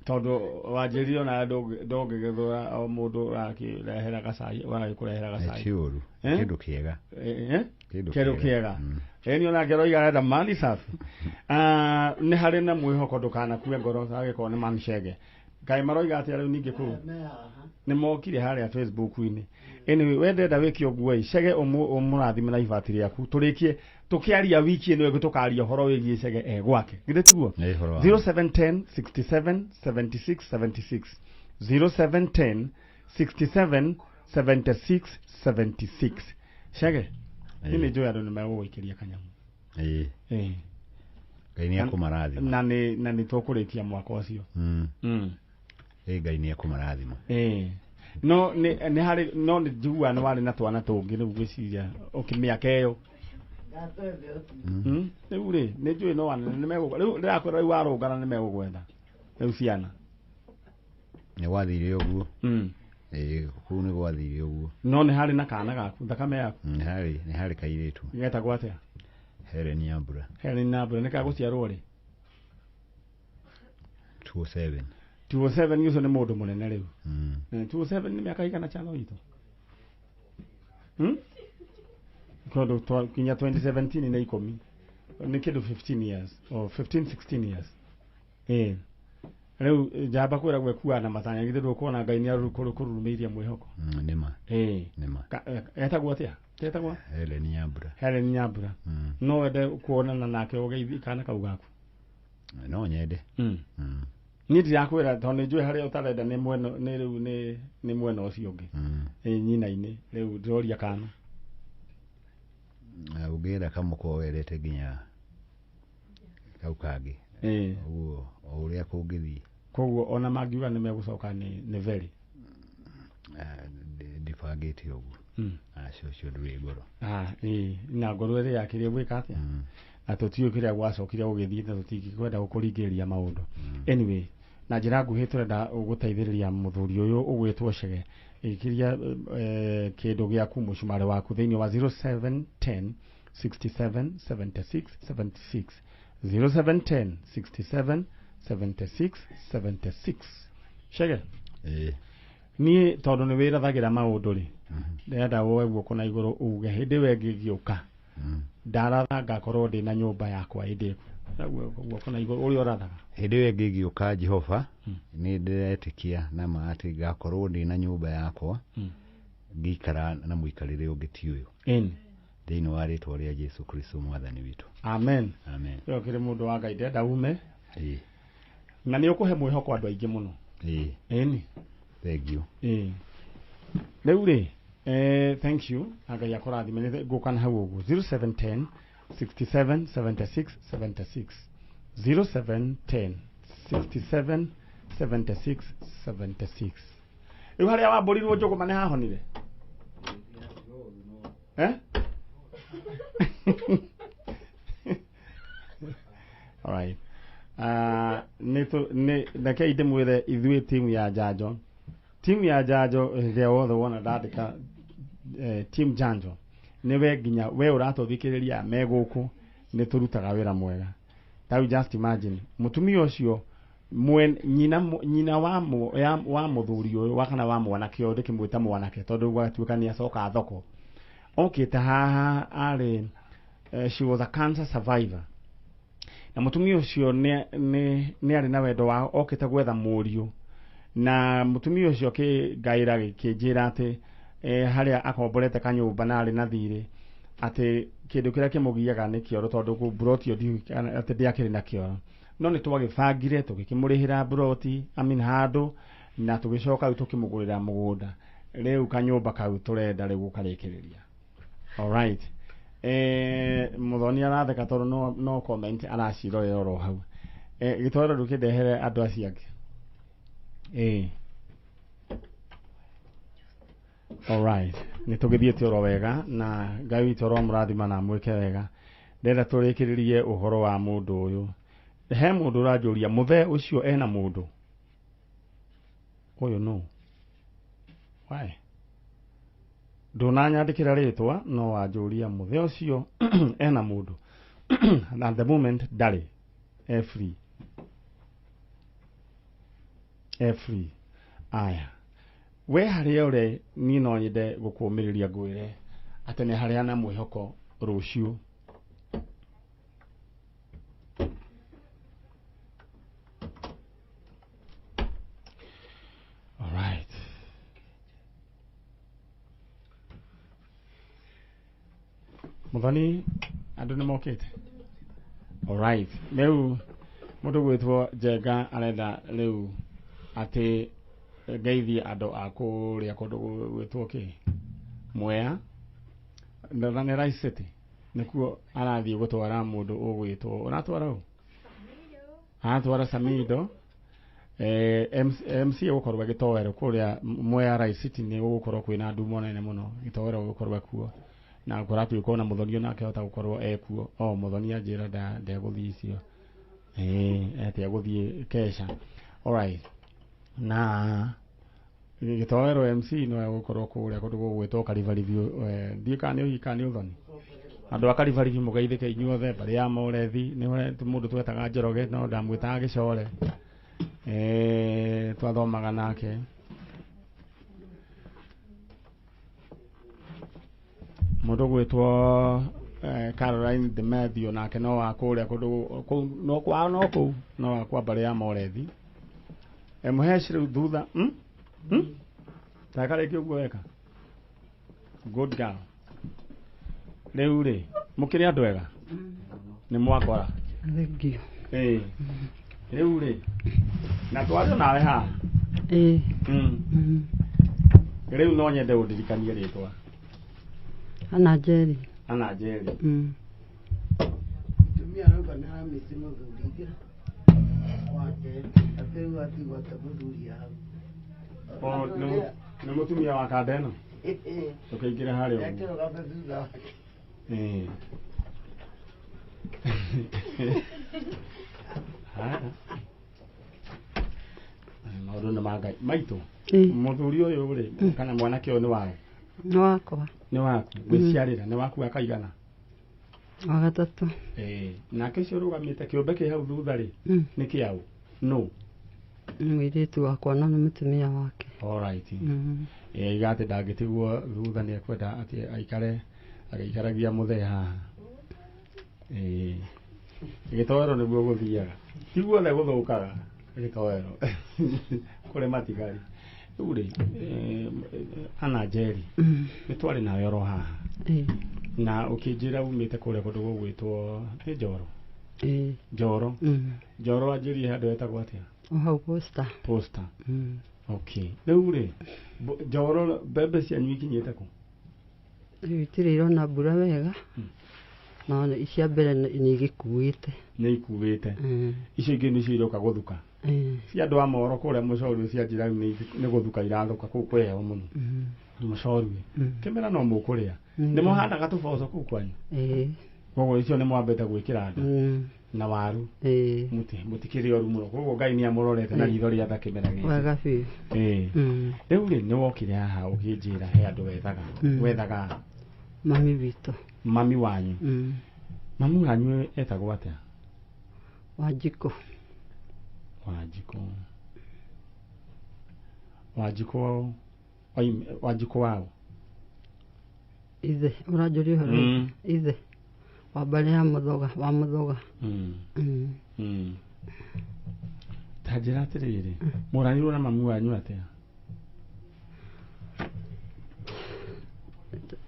Tondũ wanjĩrire ona ndũngĩgĩthũra o mũndũ ũrakĩrehera gacai, ũragĩkũrehera gacai. Ti ũru. Kĩndũ kĩega. Kĩndũ kĩega. Ĩĩ niĩ onake aroiga arenda mali safi. Nĩ harĩ na mwĩhoko ndũkanakue ngoro agĩkorwo nĩ mani Chege. Kaĩ maroiga atĩa rĩu ningĩ kũu? Nĩ mokire harĩa Facebook-inĩ. Anyway, we ndĩrenda wĩke ũguo ĩ, Chege ũmũrathime na ibati rĩaku. Tũrĩkie tũkĩaria wiki ĩno ĩngĩ tũkaria ũhoro wĩgiĩ Chege e gwake. Githĩ tiguo? 0710 67 76 76. 0710 67 76 76. Chege, niĩ nĩ njũĩ andũ nĩ megũgũikĩria kanyamũ. Ĩĩ. Ĩĩ. Ngai nĩ ekũmarathima. Na nĩ tũkũrĩkia mwaka ũcio. Ĩĩ Ngai nĩ ekũmarathima. Ĩĩ. No nĩ harĩ no nĩ njiguaga nĩ warĩ na twana tũngĩ rĩu ngwĩciria mĩaka ĩyo. Rĩu rĩ nĩ njũĩ no anene nĩ megũgwa rĩu ndĩrakwĩra rĩu warũngana nĩ megũgwetha rĩu ciana. Nĩ gwathire ũguo. Ĩĩ kũu nĩ gwathire ũguo. No nĩ harĩ na kana gaku thakame yaku. Nĩ harĩ kairĩtu. Getagwo atĩa? Helen Nyambura. Helen Nyambura nĩ kagũciarwo rĩ? 2007. 2007 ũcio nĩ mũndũ mũnene rĩu. 2007 nĩ mĩaka igana chano itũ. Tondũ kinya 2017 nĩ 10. Nĩ kĩndũ 15 years or 15 16 years. Ĩĩ. Rĩu njamba kwĩra gwekuaga na matanya githĩ ndũkuona Ngai nĩ arũkũrũmĩirie mwĩhoko. Nĩma. Ĩĩ. Nĩma. Etagwo atĩa? Etagwo? Helen Nyambura. Helen Nyambura. No wende kuonana nake ũgeithie kana kau gaku? No nyende. Niĩ ndirakwĩra tondũ nĩ njũĩ harĩa ũtarenda nĩ mwena nĩ rĩu nĩ mwena ũcio ũngĩ. Ĩĩ nyina-inĩ rĩu ndĩroria kana. Ũngĩenda kamũkwa wendete nginya kau kangĩ. Ĩĩ. Ũguo o ũrĩa kũngĩthiĩ. Koguo ona mangiuga nĩ megũcoka nĩ very. Ndibangĩte ũguo. Aca ũcio ndũrĩ ngoro. Ĩĩ na ngoro ĩrĩa yakĩrĩa gwĩka atĩa? Na tũtiũĩ kĩrĩa gwacokire gũgĩthiĩ na tũtingĩkwenda gũkũringĩrĩria maũndũ. Anyway, na njĩra nguhĩ tũrenda gũteithĩrĩria mũthuri ũyũ ũgwĩtwo Chege ĩkĩria kĩndũ gĩaku mũcumarĩ waku thĩinĩ wa 0710 67 76 76 0710 67 76 76. Chege. Ĩĩ. Niĩ tondũ nĩ wĩrathagĩra maũndũ rĩ, ndĩrenda woe guoko na igũrũ uge hĩndĩ ĩyo ĩngĩ ĩngĩũka ndaratha ngakorwo ndĩ na nyũmba yakwa ĩndĩ guoko na igũrũ ũrĩa ũrathaga. Hĩndĩ ĩyo ĩngĩ ĩngĩũka Jehova, nĩ ndĩretĩkia na ma atĩ ngakorwo ndĩ na nyũmba yakwa, ngĩikara na mũikarĩre ũngĩ ti ũyũ. Ĩni. Thĩinĩ wa rĩtwa rĩa Jesu Kristo mwathani witũ. Amen. Amen. Ĩyo kĩrĩ mũndũ wa Ngai ndĩrenda ume. Ĩĩ. Na nĩ ũkũhe mwĩhoko andũ aingĩ mũno. Ĩĩ. Ĩni. Thank you. Ĩĩ. Rĩu rĩ, thank you. Na Ngai akũrathime. Nĩ ngũka na hau ũguo. 0710 67 76 76. 0710 67 76 76. Rĩu harĩa wambũrirwo njũgũma nĩ hahonire? Eh? All right. Nĩ rekei ndĩmwĩre ithuĩ timu ya Njanjo. Timu ya Njanjo rĩrĩa wothe wona ndandĩka team Njanjo nĩwe nginya we ũratũthikĩrĩria me gũkũ nĩ tũrutaga wĩra mwega. Tau just imagine mũtumia ũcio nyina wa mũthuri ũyũ wa kana wa mwanake ũyũ, ndĩkĩmwĩta mwanake tondũ gwatuĩka nĩ acoka thoko, okĩte haha arĩ she was a cancer survivor, na mũtumia ũcio nĩ arĩ na wendo wa okĩte gwetha mũriũ, na mũtumia ũcio kĩngaĩra kĩnjĩra atĩ harĩa akomborete kanyũmba na arĩ na thirĩ, atĩ kĩndũ kĩrĩa kĩmũgiaga nĩ kĩoro tondũ mburoti ĩyo atĩ ndĩakĩrĩ na kĩoro, no nĩ twagĩbangire tũgĩkĩmũrĩhĩra mburoti handũ, na tũgĩcoka rĩu tũkĩmũgũrĩra mũgũnda. Rĩu kanyũmba kau tũrenda rĩu gũkarĩkĩrĩria. All right. Mũthoni aratheka tondũ no comment aracirorera oro hau. Gĩtwaro rĩu kĩndehere andũ acio angĩ. All right. Nĩ tũgĩthiĩte oro wega na Ngai witũ aromũrathima na amwĩke wega. Ndĩrenda tũrĩkĩrĩrie ũhoro wa mũndũ ũyũ. He mũndũ ũranjũria mũthee ũcio ena mũndũ ũyũ nũ? Why? Ndũnanyandĩkĩra rĩtwa no wanjũria mũthee ũcio ena mũndũ. At the moment ndarĩ, e free. E free. Aya. We harĩa ũrĩ niĩ no nyende gũkũũmĩrĩria ngwĩre atĩ nĩ harĩa na mwĩhoko rũciũ. All right. Mũthoni andũ nĩ mokĩte. All right. Rĩu mũndũ gwĩtwo Njenga arenda rĩu atĩ ngeithie andũ a kũrĩa kũndũ gwĩtwo kĩ Mwea na Rice City nĩkuo arathiĩ gũtwara mũndũ ũgwĩtwo ũratwara ũ? Aratwara Samido. MC gũkorwo gĩtoero kũrĩa Mwea Rice City nĩ gũgũkorwo kwĩna ndumo nene mũno, gĩtoero gũkorwo kuo na kũratuĩka ona mũthoni onake ahota gũkorwo ekuo. O mũthoni anjĩra ndegũthiĩ icio, ete egũthiĩ kesha. All right. Na gĩtoero MC no egũkorwo kũrĩa kũndũ gũgwĩtwo Karibaribio. Ndiũĩ kana nĩ ũhiki kana nĩ ũthoni. Andũ a Karibaribio mũgeithĩke inyuothe, mbarĩ ya Morethi nĩ mũndũ twetaga Njoroge no ndamwĩtaga Gĩcore. Twathomaga nake. Mũndũ gwĩtwo Caroline Demetrio nake no wa kũrĩa kũndũ kũu no kwao no kũu no wa kwa mbarĩ ya Morethi. Mũheshi rĩu thutha takarĩkia ũguo weka. Good girl. Rĩu rĩ mũkĩrĩ andũ ega nĩ mwakora. Thank you. Rĩu rĩ na twario nawe haha. Rĩu no nyende ũndirikanie rĩtwa. Ana Njeri. Ana Njeri. Mũtumia arauga nĩ aramĩci mũthuri wake atĩ atigwo ta mũthuri hau. Nĩ mũtumia wa kanda ĩno? Tũkĩingĩra harĩa ũguo. Ekĩrũgame thutha wake. Maũndũ nĩ ma Ngai. Maitũ, mũthuri ũyũ rĩ kana mwanake ũyũ nĩ waũ? Nĩ wakwa. Nĩ waku gwĩciarĩra nĩ waku akaigana? Wa gatatũ. Nake ũcio ũrũgamĩte kĩũmbe kĩ hau thutha rĩ nĩ kĩaũ? Nũ? Mũirĩtu wakwa na nĩ mũtumia wake. All right. Iga atĩ ndangĩtigwo thutha nĩ ekwenda atĩ aikare agĩikaragia mũthee haha. Gĩtoero nĩguo gũthiaga. Ti guothe gũthũkaga gĩtoero. Kũrĩ matigari. Rĩu rĩ, Anna Njeri, nĩ twarĩ nawe oro haha. Na ũkĩnjĩra umĩte kũrĩa kũndũ gũgwĩtwo nĩ Njoro. Njoro. Njoro anjĩrie handũ hetagwo atĩa? O hau Posta. Posta. Okay. Rĩu rĩ, Njoro mbembe cianyu ikinyĩte kũ? Rĩu itirĩ irona mbura wega. No cia mbere nĩ igĩkuĩte. Nĩ ikuĩte. Icio ingĩ nĩcio iroka gũthuka. Cia andũ a Moro kũrĩa mũcori cia njĩra nĩ gũthuka irathuka kũu kwĩ heho mũno. Mũcori. Kĩmera no mũkũrĩa. Nĩ mũhandaga tũboco kũu kwanyu? Koguo icio nĩ mwambĩte gwĩkĩra nda. Na waru. Mũtikĩrĩ oru mũno. Koguo Ngai nĩ amũrorete na ritho rĩa tha kĩmera gĩkĩ. Wega biũ. Rĩu rĩ nĩ wokire haha ũkĩnjĩra he andũ wethaga. Wethaga mami witũ. Mami wanyu. Mami wanyu etagwo atĩa? Wanjikũ. Wanjikũ. Wanjikũ Wanjikũ wao. Ithe ũranjũria ũhoro. Ithe wa mbarĩ ya Mũthoga wa Mũthoga. Ta njĩra atĩrĩrĩ, mũranirwo na mami wanyu atĩa?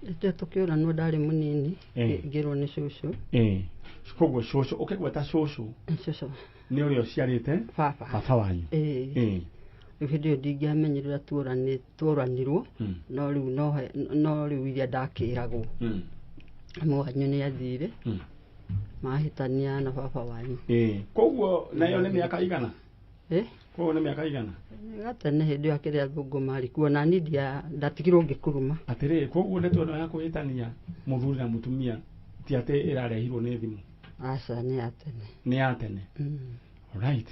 Rĩrĩa tũkĩũranwo ndarĩ mũnini ngĩrwo nĩ cũcũ. Koguo cũcũ ũkĩgweta cũcũ. Cũcũ nĩ ũrĩa ũciarĩte baba. Baba wanyu. Rĩu hĩndĩ ĩyo ndingĩamenyire ũrĩa tuoranirwo no rĩu no rĩu iria ndakĩragwo. Mami wanyu nĩ athire. Mahĩtania na baba wanyu. Koguo nayo nĩ mĩaka igana? Koguo nĩ mĩaka igana? Gatene hĩndĩ ĩyo akĩrĩ athũngũ marĩ kuo na niĩ ndatigirwo ngĩkuruma. Atĩrĩrĩ, koguo ndeto ĩno ya kũhĩtania mũthuri na mũtumia ti atĩ ĩrarehirwo nĩ thimũ? Aca, nĩ ya tene. Nĩ ya tene. Right.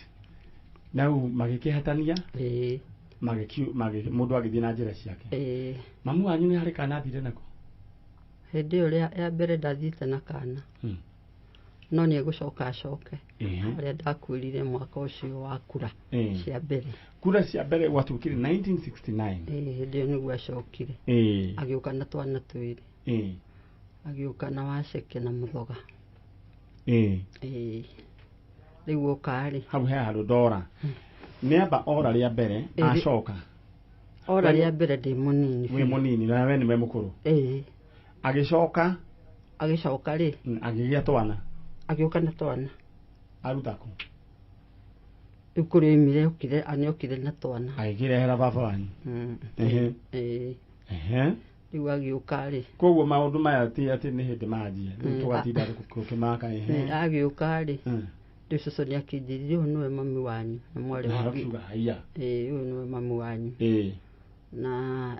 Na rĩu magĩkĩhĩtania? Mũndũ agĩthiĩ na njĩra ciake. Mamu wanyu nĩ harĩ kana athire nako? Hĩndĩ ĩyo ya mbere ndathiĩte na kana. No nĩ egũcoka acoke. Harĩa ndakuĩrire mwaka ũcio wa kura cia mbere. Kura cia mbere gwatuĩkire 1969. Hĩndĩ ĩyo nĩguo acokire. Agĩũka na twana twĩrĩ. Agĩũka na Waceke na Mũthoga. Rĩu oka rĩ. Hau he handũ ndora. Nĩ amba ora rĩa mbere acoka. Ora rĩa mbere ndĩ mũnini. Wĩ mũnini na we nĩwe mũkũrũ. Agĩcoka. Agĩcoka rĩ. Agĩgĩa twana. Agĩũka na twana. Aruta kũ? Rĩu kũrĩa oimire okire nĩokire na twana. Agĩkĩrehera baba wanyu. Rĩu agĩũka rĩ. Koguo maũndũ maya ti atĩ nĩ hĩndĩ manjia. Rĩu tũgatinda tũkĩmaka. Agĩũka rĩ. Rĩu cũcũ nĩ akĩnjĩrire ũyũ nĩwe mami wanyu na mwarĩ wa. Ũyũ nĩwe mami wanyu. Na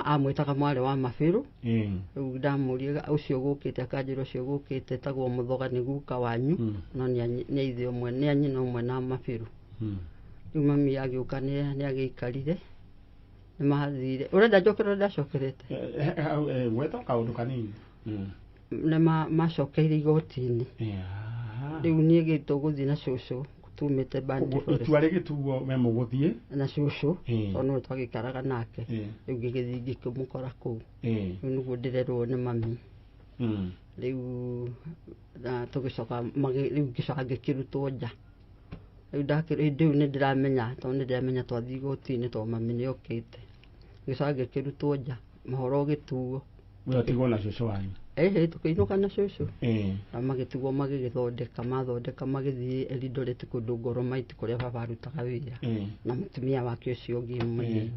amwĩtaga mwarĩ wa Mabĩrũ. Rĩu ndamũria ũcio gũkĩte akanjĩra ũcio gũkĩte etagwo Mũthoga nĩ guka wanyu no nĩ ithe ũmwe nĩ a nyina ũmwe na Mabĩrũ. Rĩu mami agĩũka nĩ agĩikarire nĩ mathire. Ũrenda njokere ũrĩa ndacokerete? Gweta kaũndũ kanini. Nĩ macokeire igoti-inĩ. Rĩu niĩ gĩtũgũthiĩ na cũcũ tumĩte Bandi Forest. Itua rĩgĩtuo we mũgũthiĩ na cũcũ tondũ nĩwe twagĩikaraga nake. Rĩu ngĩgĩthiĩ ngĩkĩmũkora kũu. Rĩu nĩguo ndĩrerwo nĩ mami. Rĩu tũgĩcoka rĩu ngĩcoka ngĩkĩrutwo nja. Rĩu hĩndĩ ĩyo nĩ ndĩramenya tondũ nĩ ndĩramenya twathiĩ igoti-inĩ tondũ mami nĩ okĩte. Ngĩcoka ngĩkĩrutwo nja mohoro ũgĩtuo. We ũtigwo na cũcũ wanyu? Tũkĩinũka na cũcũ. Na magĩtigwo magĩgĩthondeka mathondeka magĩthiĩ Eldoret kũndũ Ngoromaiti kũrĩa baba arutaga wĩra. Na mũtumia wake ũcio ũngĩ mũnini.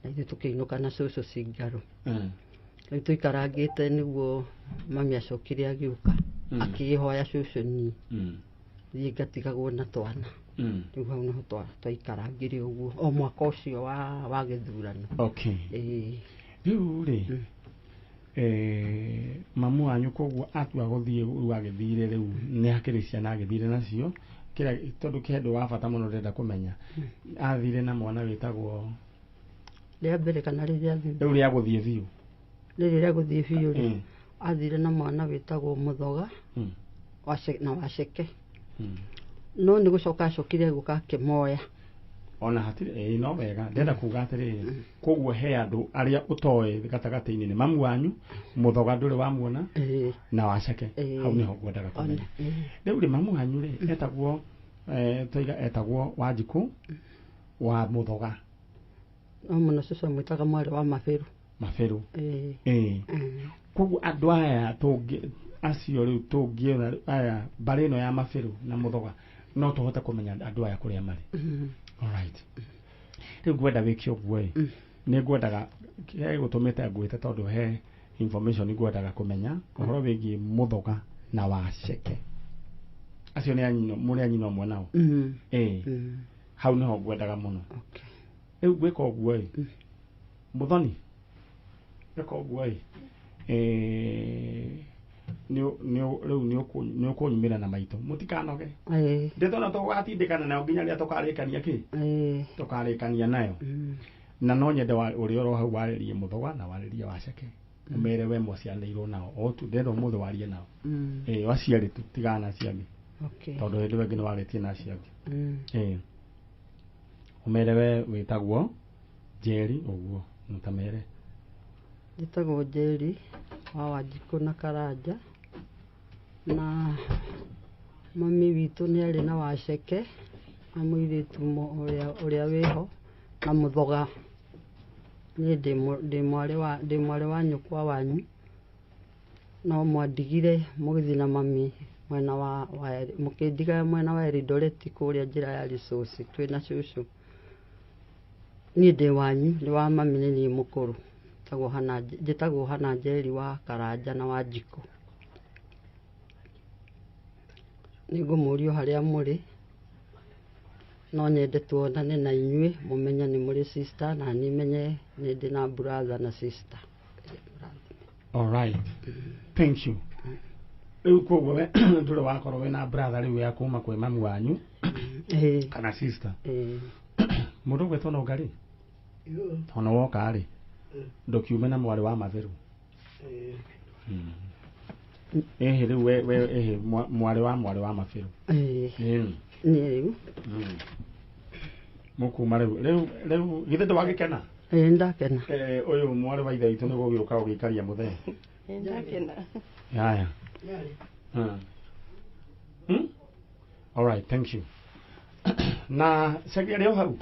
Na ithuĩ tũkĩinũka na cũcũ Singarũ. Rĩu tũikarangĩte nĩguo mami acokire agĩũka. Akĩhoya cũcũ niĩ. Thiĩ ngatigagwo na twana. Rĩu hau nĩho twaikarangire ũguo o mwaka ũcio wa gĩthurano. Okay. Rĩu rĩ mamu wanyu koguo atua gũthiĩ rĩu agĩthire rĩu nĩ akĩrĩ ciana agĩthire nacio kĩrĩa tondũ kĩndũ wa bata mũno ndĩrenda kũmenya athire na mwana wĩtagwo rĩa mbere kana rĩrĩa rĩu rĩa gũthiĩ biũ rĩrĩ rĩa gũthiĩ biũ rĩ athire na mwana wĩtagwo Mũthoga na Waceke no nĩ gũcoka acokire gũka akĩmoya Ona hatirĩ ĩĩ no wega ndĩrenda kuga atĩrĩrĩ koguo he andũ arĩa ũtoĩ gatagatĩ-inĩ nĩ mamu wanyu Mũthoga ndũrĩ wamuona na Waceke hau nĩho ngwendaga kũmenya. Rĩu rĩ mamu wanyu rĩ etagwo twaiga etagwo Wanjikũ wa Mũthoga. No mũno cũcũ amwĩtaga mwarĩ wa Mabĩrũ. Mabĩrũ. Ĩĩ. Koguo andũ aya tũngĩ acio rĩu tũngĩona aya mbarĩ ĩno ya Mabĩrũ na Mũthoga no tũhote kũmenya andũ aya kũrĩa marĩ. Alright. Rĩu ngwenda wĩke ũguo ĩ nĩ ngwendaga he gũtũmĩte ngwĩte tondũ he information ngwendaga kũmenya ũhoro wĩgiĩ Mũthoga na Waceke. Acio nĩ anyina mũrĩ anyina ũmwe nao. Ĩĩ. Hau nĩho ngwendaga mũno. Rĩu ngwĩka ũguo ĩ Mũthoni ĩka ũguo ĩ rĩu nĩ ũkũnyumĩra na maitũ mũtikanoge ndeto na tũgatindĩkana nayo nginya rĩrĩa tũkarĩkania kĩ tũkarĩkania nayo na no nyende ũrĩa ũro hau warĩrie Mũthoga na warĩrie Waceke ũmere we mwaciarĩirwo nao o tu ndĩrenda ũmũthĩ warie nao ĩĩ aciarĩ tu tigana na acio angĩ tondũ hĩndĩ ĩyo ĩngĩ nĩ warĩtie na acio angĩ ĩĩ ũmere we wĩtagwo Njeri ũguo mũtamere. Njĩtagwo Njeri wa Wanjikũ na Karanja na mami witũ nĩ arĩ na Waceke na mũirĩtu ũrĩa wĩho na Mũthoga. Niĩ ndĩ mwarĩ wa nyũkwa wanyu no mwandigire mũgĩthiĩ na mami mwena wa mũkĩndiga mwena wa Eldoret kũrĩa njĩra ya Resource twĩna cũcũ. Niĩ ndĩ wanyu ndĩ wa mami nĩ niĩ mũkũrũ. Njĩtagwo Hana Njeri wa Karanja na Wanjikũ. Nĩngũmũria harĩa mũrĩ no nyende tuonane na inyuĩ mũmenye nĩ mũrĩ sister na niĩ menye nĩ ndĩ na brother na sister. All right. Thank you. Rĩu koguo we ndũrĩ wakorwo wĩna brother rĩu ya kuma kwĩ mamu wanyu kana sister. Mũndũ ũgwĩtwo Nonga rĩ ona woka rĩ ndũkiume na mwarĩ wa Mabĩrũ. Ĩhĩ rĩu we ĩhĩ mwarĩ wa Mabĩrũ. Niĩ rĩu mũkuma rĩu rĩu githĩ ndwagĩkena? Ĩĩ ndakena. Ũyũ mwarĩ wa ithe witũ nĩ gũgĩũka ũgĩikaria mũthee. Ndakena. Haya. All right, thank you. Na Cege arĩ o hau?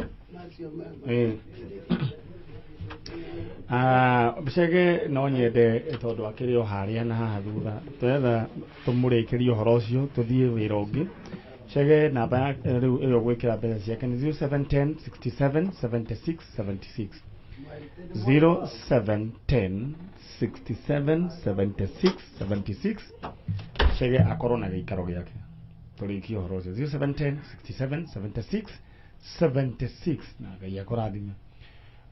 Cege no nyende tondũ akĩrĩ o harĩa na haha thutha twetha tũmũrĩkĩrie ũhoro ũcio tũthiĩ wĩra ũngĩ. Chege namba ya rĩu ĩyo gwĩkĩra mbeca ciake nĩ 0710 67 76 76 0710 67 76 76 Chege akorwo na gĩikaro gĩake tũrĩkie ũhoro ũcio 0710 67 76 76 na Ngai akũrathime.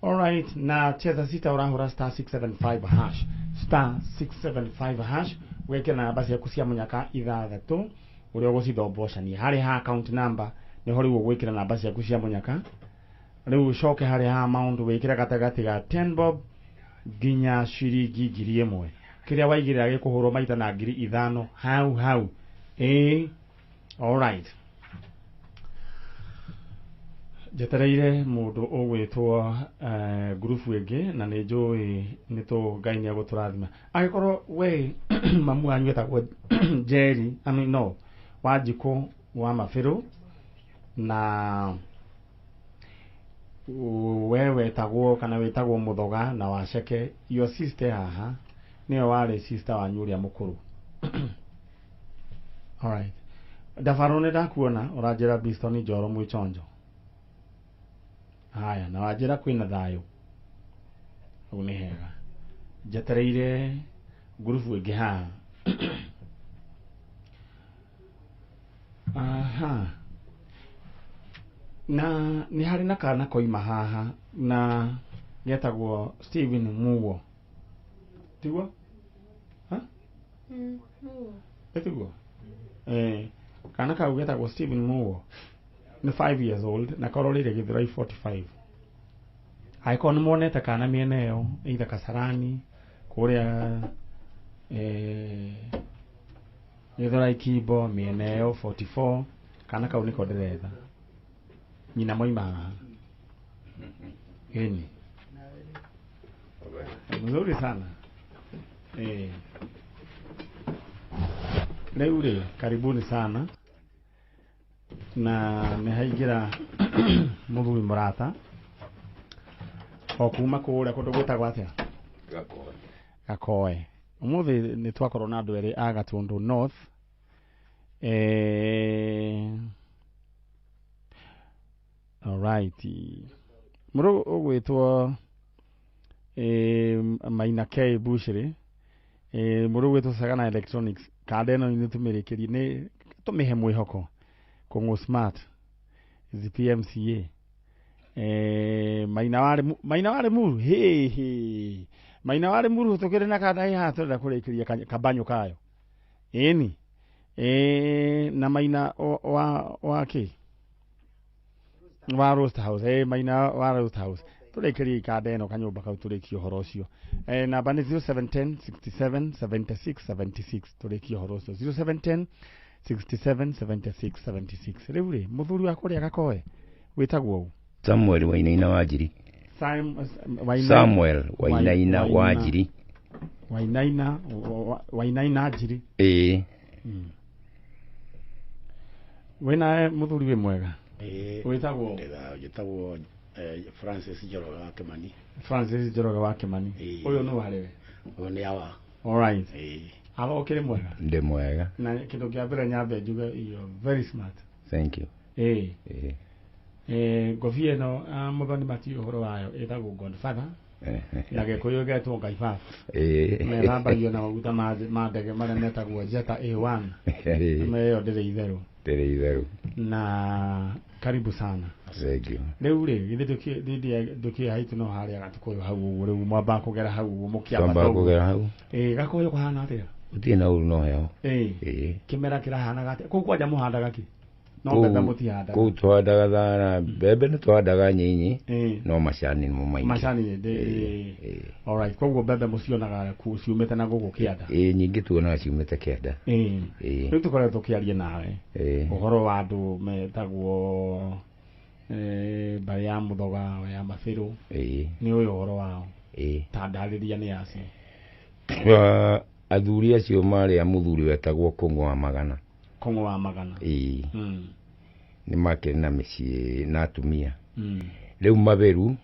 All right, na cheza sita urahura star 675 hash star 675 hash wekĩra namba ciaku cia mũnyaka ithathatũ ũrĩa ũgũcithombocania harĩ ha account number nĩho rĩu ũgwĩkĩra namba ciaku cia mũnyaka rĩu ũcoke harĩ ha amount wĩkĩre gatagatĩ ga 10 bob nginya ciringi 1000 kĩrĩa waigĩrĩra gĩkũhũrwo maita na 5000 hau hau. Ĩĩ all right. Njetereire mũndũ ũgwĩtwo ngurubu ĩngĩ na nĩ njũĩ nĩ tũ Ngai nĩ egũtũrathima angĩkorwo we mamu wanyu etagwo Njeri I mean no Wanjikũ wa Mabĩrũ na we wetagwo kana wĩtagwo Mũthoga na Waceke your sister haha nĩwe warĩ sister wanyu ũrĩa mũkũrũ. All right. Ndabarũ nĩ ndakuona ũranjĩra Biston Njoro mwĩchonjo. Haya na wanjĩra kwĩna thayũ hau nĩ hega. Njetereire ngurubu ĩngĩ haha. Aha. Na nĩ harĩ na kana koima haha na getagwo Stephen Mugo. Tiguo? Ha? Mugo. Tiguo? Kana kau getagwo Stephen Mugo nĩ 5 years old na karorire Githurai 45. Angĩkorwo nĩ muonete kana mĩena ĩyo either Kasarani kũrĩa Githurai Kimbo mĩena ĩyo 44 kana kau nĩko ndĩretha. Nyina moima haha. Geni. Mzuri sana. Rĩu rĩ, karibuni sana na nĩ haingĩra mũthuri mũrata o kuma kũrĩa kũndũ gwĩtagwo atĩa? Gakoe. Ũmũthĩ nĩ twakorwo na andũ erĩ a Gatũndũ North. Alright. Mũrũ ũgwĩtwo Maina K Bushiri, mũrũ ũgwĩtwo Sagana Electronics, kanda ĩno nĩ tũmĩrĩkĩrie, nĩ tũmĩhe mwĩhoko Kũng'ũ Smart ZPMCA. Maina wa Limuru, hĩ Maina wa Limuru tũkĩrĩ na kanda ĩ haha tũrenda kũrĩkĩria kabanyo kayo. Ĩni na Maina wa kĩ wa Roast House, Maina wa Roast House tũrĩkĩrie ikanda ĩno kanyũmba kau tũrĩkie ũhoro ũcio. Namba nĩ 0710 67 76 76 tũrĩkie ũhoro ũcio 0710 67 76 76. Rĩu rĩ, mũthuri wa kũrĩa Gakoe wĩtagwo ũ? Samuel Wainaina Wanjiri. Samuel Wainaina Wanjiri. Wainaina Njiri. Ĩĩ. Wĩnawe mũthuri wĩ mwega? Wĩtagwo? Njĩtagwo Francis Njoroge wa Kimani. Francis Njoroge wa Kimani. Ũyũ nĩ warĩ we? Ũyũ nĩ awa. All right. Awa ũkĩrĩ mwega? Ndĩ mwega. Na kĩndũ kĩa mbere nyambe njuge you are very smart. Thank you. Ngobia ĩno mũthoni matiũĩ ũhoro wayo ĩtagwo Godfather na Gĩkũyũ ĩgetwo Ngai Baba. Methambagio na maguta ma ndege marĩa metagwo Jeta A1. Ĩyo ndĩrĩ itherũ. Ndĩrĩ itherũ. Na karibu sana. Thank you. Rĩu rĩ, githĩ ndũkĩĩ haitũ no harĩa Gatukũyũ hau ũguo, rĩu mwambaga kũgera hau ũguo mũkĩambata ũguo. Kũgera hau. Gakoyũ kũhana atĩa? Gũtirĩ na ũru no heho. Kĩmera kĩrahanaga atĩa? Kũu kwanja mũhandaga kĩ? No mbembe mũtihandaga. Kũu tũhandaga thara, mbembe nĩ tũhandaga nyinyi, no macani nĩmo maingĩ. Macani all right. Koguo mbembe mũcionaga ciumĩte na gũkũ kĩanda? Nyingĩ tuonaga ciumĩte kĩanda. Rĩu tũkoretwo tũkĩaria nawe ũhoro wa andũ metagwo mbarĩ ya Mũthoga ya Mabĩrũ. Nĩ ũyũ ũhoro wao. Ta ndarĩria nĩ acio. Athuri acio marĩ a mũthuri wetagwo Kũng'ũ wa Magana. Kũng'ũ wa Magana. Nĩ makĩrĩ na mĩciĩ na atumia. Rĩu Mabĩru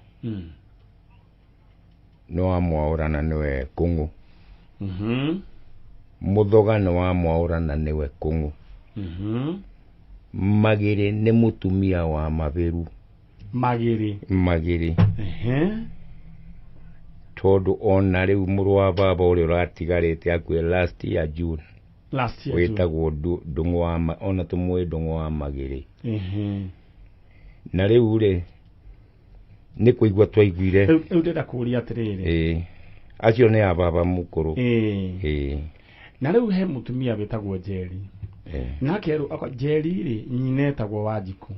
nĩ wa Mwaũrana nĩwe Kũng'ũ. Mũthoga nĩ wa Mwaũrana nĩwe Kũng'ũ. Magĩrĩ nĩ mũtumia wa Mabĩru. Magĩrĩ. Tondũ ona rĩu mũrũ wa baba ũrĩa ũratigarĩte akue last year June. Last year wĩtagwo Ndũng'ũ wa ona tũmũĩ Ndũng'ũ wa Magĩrĩ. Na rĩu rĩ nĩ kũigua twaiguire. Rĩu ndĩrenda kũũria atĩrĩrĩ. Acio nĩ a baba mũkũrũ. Na rĩu he mũtumia wĩtagwo Njeri. Na akerwo Njeri rĩ nyina etagwo Wanjikũ.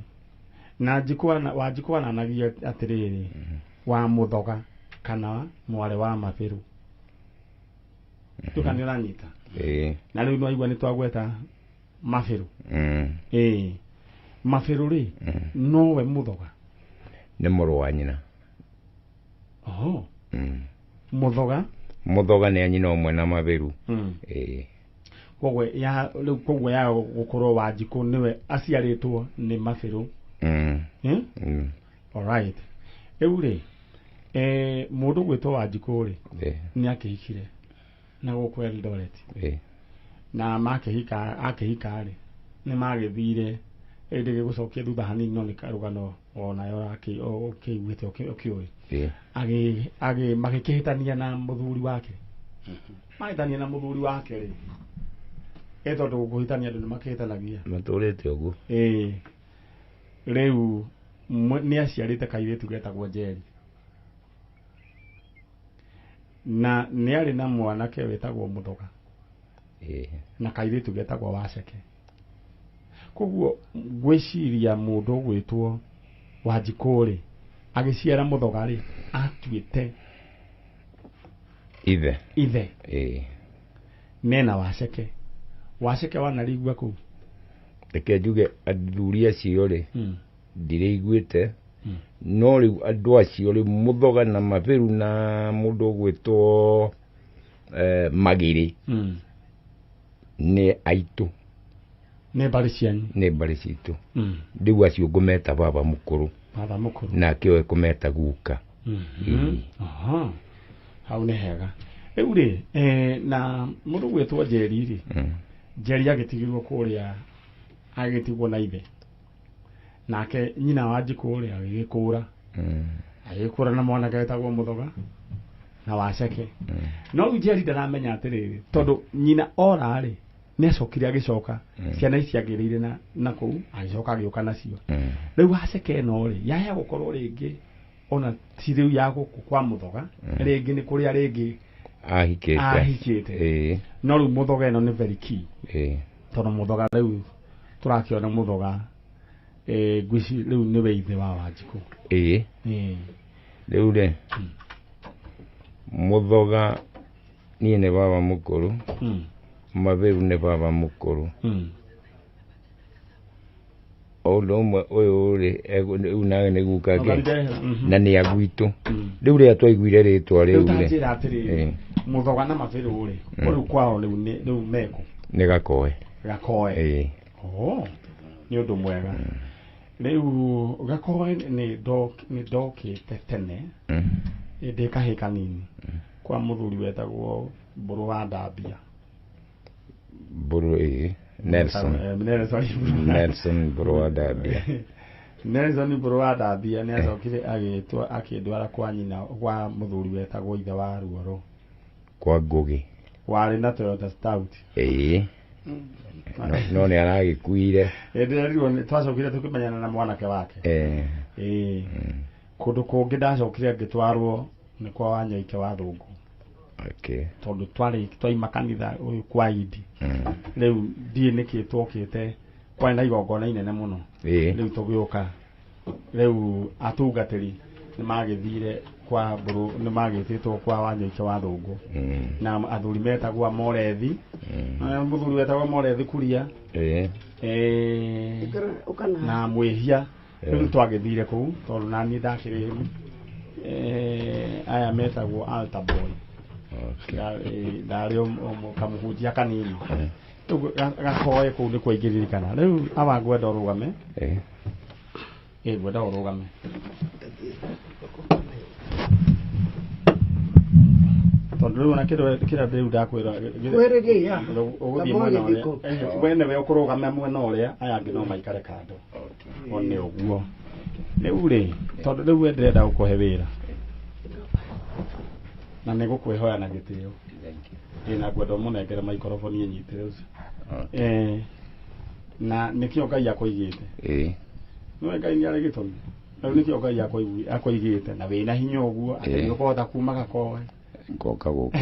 Na Wanjikũ ananagia atĩrĩrĩ wa Mũthoga kana mwarĩ wa Mabĩrũ. Nduka nĩ ũranyita? Na rĩu nĩwaigua nĩ twagweta Mabĩrũ. Mabĩrũ rĩ nowe Mũthoga? Nĩ mũrũ wa nyina. Oho. Mũthoga? Mũthoga nĩ a nyina ũmwe na Mabĩrũ. Koguo ya rĩu koguo ya gũkorwo Wanjikũ nĩwe aciarĩtwo nĩ Mabĩrũ. All right. Rĩu rĩ mũndũ gwĩtwo Wanjikũ rĩ nĩ akĩhikire na gũkũ Eldoret. Na makĩhika akĩhika rĩ nĩ magĩthire ĩndĩ gĩgũcokia thutha hanini no nĩ karũgano onayo ũkĩiguĩte ũkĩũĩ. Magĩkĩhĩtania na mũthuri wake. Mahĩtania na mũthuri wake rĩ tondũ kũhĩtania andũ nĩ makĩhĩtanagia. Matũrĩte ũguo. Rĩu nĩ aciarĩte kairĩtu getagwo Njeri. Na nĩ arĩ na mwanake wĩtagwo Mũthoga. Na kairĩtu getagwo Waceke. Koguo ngwĩciria mũndũ ũgwĩtwo Wanjikũ rĩ agĩciara Mũthoga rĩ atuĩte ithe. Nena Waceke. Waceke wanarigua kũu? Reke njuge athuri acio rĩ ndirĩiguĩte No rĩu andũ acio rĩu Mũthoga na Mabĩru na mũndũ ũgwĩtwo Magĩrĩ nĩ aitũ. Nĩ mbarĩ cianyu? Nĩ mbarĩ citũ. Rĩu acio ngũmeta baba mũkũrũ. Baba mũkũrũ. Nake ũyũ ekũmeta guka. Aha. Hau nĩ hega. Rĩu rĩ, na mũndũ ũgwĩtwo Njeri rĩ, Njeri agĩtigirwo kũrĩa, agĩtigwo na ithe. Nake nyina wa Njikũ rĩ agĩgĩkũra. Agĩkũra na mwanake wetagwo Mũthoga na Waceke. No rĩu Njeri ndaramenya atĩrĩrĩ, tondũ nyina ora rĩ, nĩ acokire agĩcoka ciana ici agĩrĩire na kũu, agĩcoka agĩũka nacio. Rĩu Waceke ĩno rĩ, yaya gũkorwo rĩngĩ ona ti rĩu ya gũkũ kwa Mũthoga, rĩngĩ nĩ kũrĩa rĩngĩ ahikĩte. No rĩu Mũthoga ĩno nĩ very key. Tondũ Mũthoga rĩu tũrakĩona Mũthoga ngwĩci rĩu nĩwe ithe wa Wanjikũ. Rĩu rĩ, Mũthoga niĩ nĩ baba mũkũrũ, Mabĩru nĩ baba mũkũrũ. O ũndũ ũmwe ũyũ rĩ, rĩu nawe nĩ guka ke na nĩ agwitũ. Rĩu rĩrĩa twaiguire rĩtwa rĩu rĩ, njĩra atĩrĩrĩ, Mũthoga na Mabĩru rĩ, rĩu kwao rĩu rĩu mekũ? Nĩ Gakoe. Gakoe. Nĩ ũndũ mwega. Rĩu Gakoe nĩ ndokĩte tene ndĩ kahĩĩ kanini kwa mũthuri wetagwo Mbũrũ wa Ndambia. Mbũrũ Nelson. Nelson Mbũrũ wa Ndambia. Nelson Mbũrũ wa Ndambia nĩ acokire agĩtwo akĩndwara kwa nyina kwa mũthuri wetagwo ithe wa Ruoro. Kwa Ngũgĩ. Warĩ na Toyota Stout. No nĩ aragĩkuire. Ndĩrerirwo twacokire tũkĩmenyana na mwanake wake. Kũndũ kũngĩ ndacokire ngĩtwarwo nĩ kwa Wanyoike wa Thũngũ. Tondũ twarĩ twaima kanitha ũyũ kwa Idi. Rĩu ndiĩ nĩkĩ twokĩte, kwarĩ na igongona inene mũno. Rĩu tũgĩũka. Rĩu atungatĩri nĩ magĩthire kwa Mbũrũ, nĩ magĩtĩtwo kwa Wanyoike wa Thũngũ. Na athuri metagwo Morethi. Mũthuri wetagwo Morethi Kuria. Na Mwĩhia. Rĩu twagĩthire kũu tondũ naniĩ ndakĩrĩ aya metagwo altar boy. Ndarĩ kamũhunjia kanini. Rĩu Gakoe kũu nĩkuo ingĩririkana. Rĩu awa ngwenda ũrũgame. Ngwenda ũrũgame. Tondũ rĩu ona kĩrĩa rĩu ndakwĩra ũgũthiĩ mwena ũrĩa we nĩwe ũkũrũgama mwena ũrĩa, aya angĩ no maikare kando. O nĩ ũguo. Rĩu rĩ, tondũ rĩu we ndĩrenda gũkũhe wĩra na nĩ gũkwĩhoya na gĩtĩo. Na ngwenda ũmũnengere maikoroboni ĩnyitĩre ũcio. Na nĩkĩo Ngai akũigĩte. Nĩwe Ngai nĩ arĩ gĩtũmi. Rĩu nĩkĩo Ngai akũigĩte na wĩna hinya ũguo atĩ nĩ ũkũhota kuma Gakoe. Ngoka gũkũ.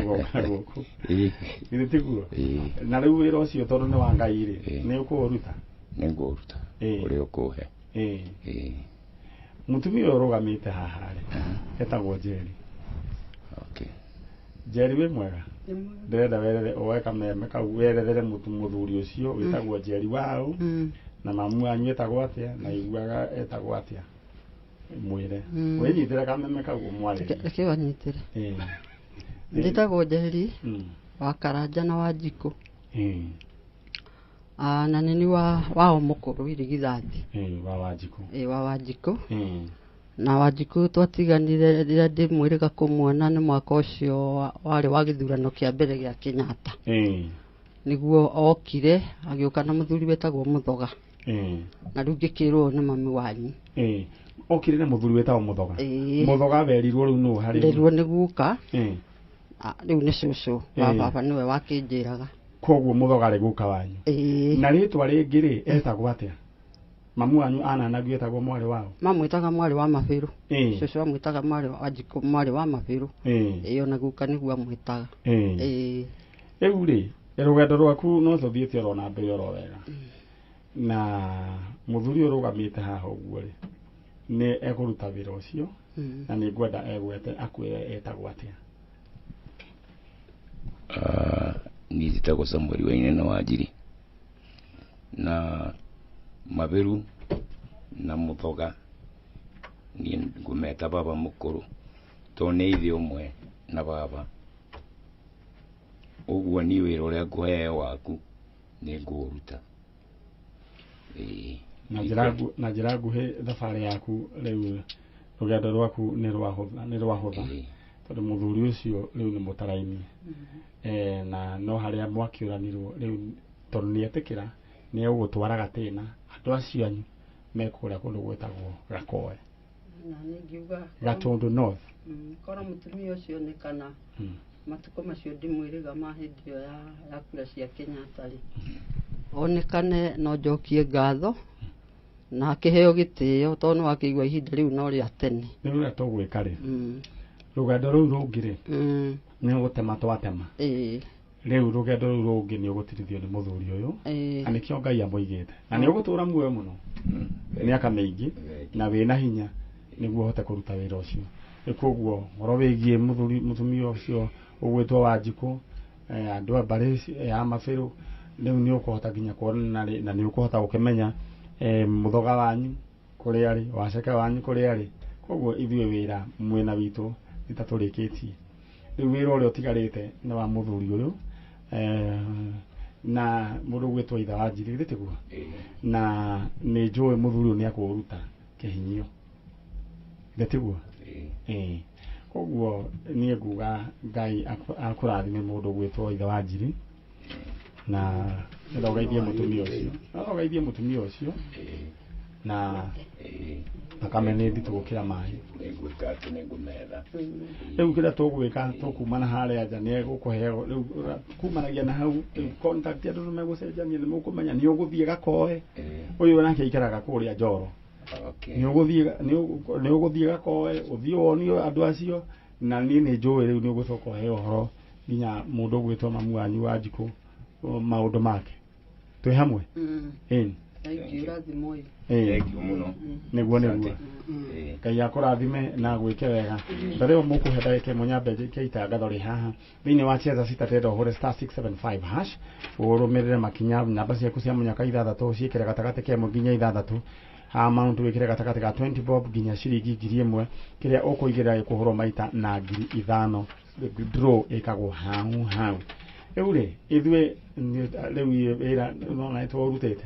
Ngoka gũkũ. Githĩ tiguo? Na rĩu wĩra ũcio tondũ nĩ wa Ngai rĩ, nĩ ũkũũruta? Nĩ ngũũruta. Ũrĩa ũkũhe. Mũtumia ũyũ ũrũgamĩte haha rĩ, etagwo Njeri. Njeri wĩ mwega? Ndĩrenda werethe woe kameme kau werethere mũthuri ũcio wĩtagwo Njeri waũ, na mamu wanyu etagwo atĩa, na iguaga etagwo atĩa. Mwĩre. Wĩnyitĩre kameme kau ũmwarĩrie. Reke wanyitĩre. Njĩtagwo Njeri wa Karanja na Wanjikũ. Na nĩ wao mũkũrũ irigithathi. Wa Wanjikũ. Wa Wanjikũ. Na Wanjikũ twatiganire rĩrĩa ndĩmwĩrĩga kũmuona nĩ mwaka ũcio warĩ wa gĩthurano kĩa mbere gĩa Kenyatta. Nĩguo okire agĩũka na mũthuri wetagwo Mũthoga. Na rĩu ngĩkĩrwo nĩ mami wanyu. Okire na mũthuri wetagwo Mũthoga. Mũthoga werirwo rĩu nũ harĩ? Nderirwo nĩ guka. Rĩu nĩ cũcũ wa baba nĩwe wakĩnjĩraga. Koguo Mũthoga arĩ guka wanyu. Na rĩtwa rĩngĩ rĩ etagwo atĩa? Mamu wanyu ananagio etagwo mwarĩ wao? Mamwĩtaga mwarĩ wa Mabĩrũ. Cũcũ amwĩtaga mwarĩ wa Wanjikũ, mwarĩ wa Mabĩrũ. Ona guka nĩguo amwĩtaga. Rĩu rĩ, rũgendo rwaku no tũthiĩte oro na mbere oro wega. Na mũthuri ũyũ ũrũgamĩte haha ũguo rĩ, nĩ ekũruta wĩra ũcio na nĩ ngwenda egwete akwĩre etagwo atĩa. Niĩ njĩtagwo Samuel Wainaina Wanjiri. Na Mabĩru na Mũthoga Niĩ ngũmeta baba mũkũrũ tondũ nĩ ithe ũmwe na baba. Ũguo niĩ wĩra ũrĩa ngũheo waku nĩ ngũũruta. Ĩĩ. Na njĩra nguhĩ, thabarĩ yaku rĩu, rũgendo rwaku nĩ rwahũtha, nĩ rwahũtha, tondũ mũthuri ũcio rĩu nĩ mũtaraini. Na no harĩa mwakĩũranirwo rĩu, tondũ nĩ etĩkĩra nĩ egũgũtwara gatĩna, andũ acio anyu me kũrĩa kũndũ gwĩtagwo Gakoe. Na nĩ ngiuga Gatũndũ North. Korwo mũtumia ũcio onekana matukũ macio ndimwĩrĩga ma hĩndĩ ĩyo ya kura cia Kenyatta rĩ, onekane no njokie ngatho na akĩheo gĩtĩo, tondũ nĩ wakĩigua ihinda rĩu no rĩa tene. Rĩu ũrĩa tũgwĩka rĩ, rũgendo rũu rũngĩ rĩ, nĩ gũtema twatema. Rĩu rũgendo rũu rũngĩ nĩ ũgũtirithio nĩ mũthuri ũyũ, na nĩkĩo Ngai amũigĩte, na nĩ ũgũtũra muoyo mũno mĩaka mĩingĩ na wĩna hinya nĩguo ũhote kũruta wĩra ũcio. Rĩu koguo ũhoro wĩgiĩ mũthuri, mũtumia ũcio ũgwĩtwo Wanjikũ, andũ a mbarĩ ya Mabĩrũ, rĩu nĩ ũkũhota nginya kuonana na nĩ ũkũhota gũkĩmenya mũthoga wanyu kũrĩa arĩ, waceke wanyu kũrĩa arĩ. Koguo ithuĩ wĩra mwena witũ nĩ ta tũrĩkĩtie. Rĩu wĩra ũrĩa ũtigarĩte nĩ wa mũthuri ũyũ, na mũndũ ũgwĩtwo ithe wa Njiri, githĩ tiguo? Na nĩ njũĩ mũthuri ũyũ nĩ akũũruta kĩhinyio, githĩ tiguo? Ĩĩ. Koguo niĩ nguga Ngai akũrathime mũndũ ũgwĩtwo ithe wa Njiri, na nĩgetha ũgeithie mũtumia ũcio, nĩgetha ũgeithie mũtumia ũcio, na thakame nĩ nditũ gũkĩra maĩ. Nĩngwĩka atĩ nĩngũmetha. Rĩu kĩrĩa tũgwĩka, tũkumana harĩa nja, nĩ egũkũhe rĩu kumanagia na hau rĩu contact, andũ nĩ megũcenjania, nĩ mũkũmenya nĩ ũgũthiĩ Gakoe. Ũyũ nake aikaraga kũrĩa Njoro. Nĩ ũgũthiĩ Gakoe, ũthiĩ wonio andũ acio, na niĩ nĩ njũĩ rĩu nĩ ũgũcoka ũheo ũhoro nginya mũndũ ũgwĩtwo mamu wanyu Wanjikũ maũndũ make. Twĩ hamwe? Ĩni. Thank you, rathimoi. Thank you mũno. Nĩguo, nĩguo. Ngai akũrathime na gwĩke wega. Mbere ĩyo mũkũhe ndagĩka ĩmwe nyambe njĩke itangatho rĩ haha thĩinĩ wa Cheza Sita Tenda, ũhũre *675#, ũrũmĩrĩre makinya, namba ciaku cia mũnyaka ithathatũ ciĩkĩre gatagatĩ ka ĩmwe nginya ithathatũ, amount wĩkĩre gatagatĩ ka 20 bob nginya ciringi 1000. Kĩrĩa ũkũigĩrĩra gĩkũhũrwo maita na 5000. Draw ĩkagwo hau hau. Rĩu rĩ, ithuĩ rĩu wĩra nona nĩ tũrutĩte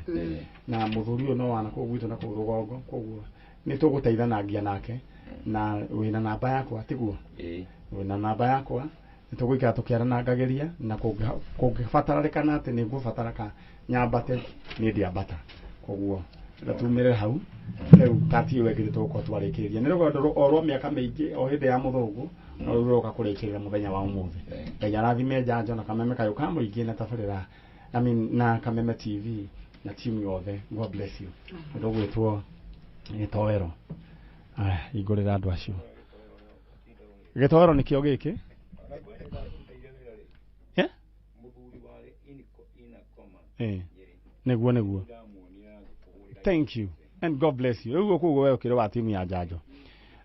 na mũthuri ũyũ no wana kũu gwitũ na kũu rũgongo, koguo nĩ tũgũteithanagia nake, na wĩna namba yakwa, tiguo? Wĩna namba yakwa, nĩ tũgũikara tũkĩaranangagĩria, na kũngĩbatarĩkana atĩ nĩ ngũbatara ka nyambate, niĩ ndiambata. Koguo reke tumĩre hau rĩu kati ĩyo ĩngĩ tũgũkorwo twarĩkĩrĩria. Nĩ rũgendo o rwa mĩaka mĩingĩ, o hĩndĩ ya mũthũngũ, no rĩu rũroka kũrĩkĩrĩra mũthenya wa ũmũthĩ. Ngai arathime Njanjo na Kameme kayũ ka mũingĩ na tabarĩra, I mean, na Kameme TV na timu yothe. God bless you. Mũndũ ũgwĩtwo gĩtoero, aya hingũrĩra andũ acio gĩtoero nĩkĩo gĩkĩ. Eh? Nĩguo, nĩguo. Thank you and God bless you. Rĩu koguo we ũkĩrĩ wa timu ya Njanjo.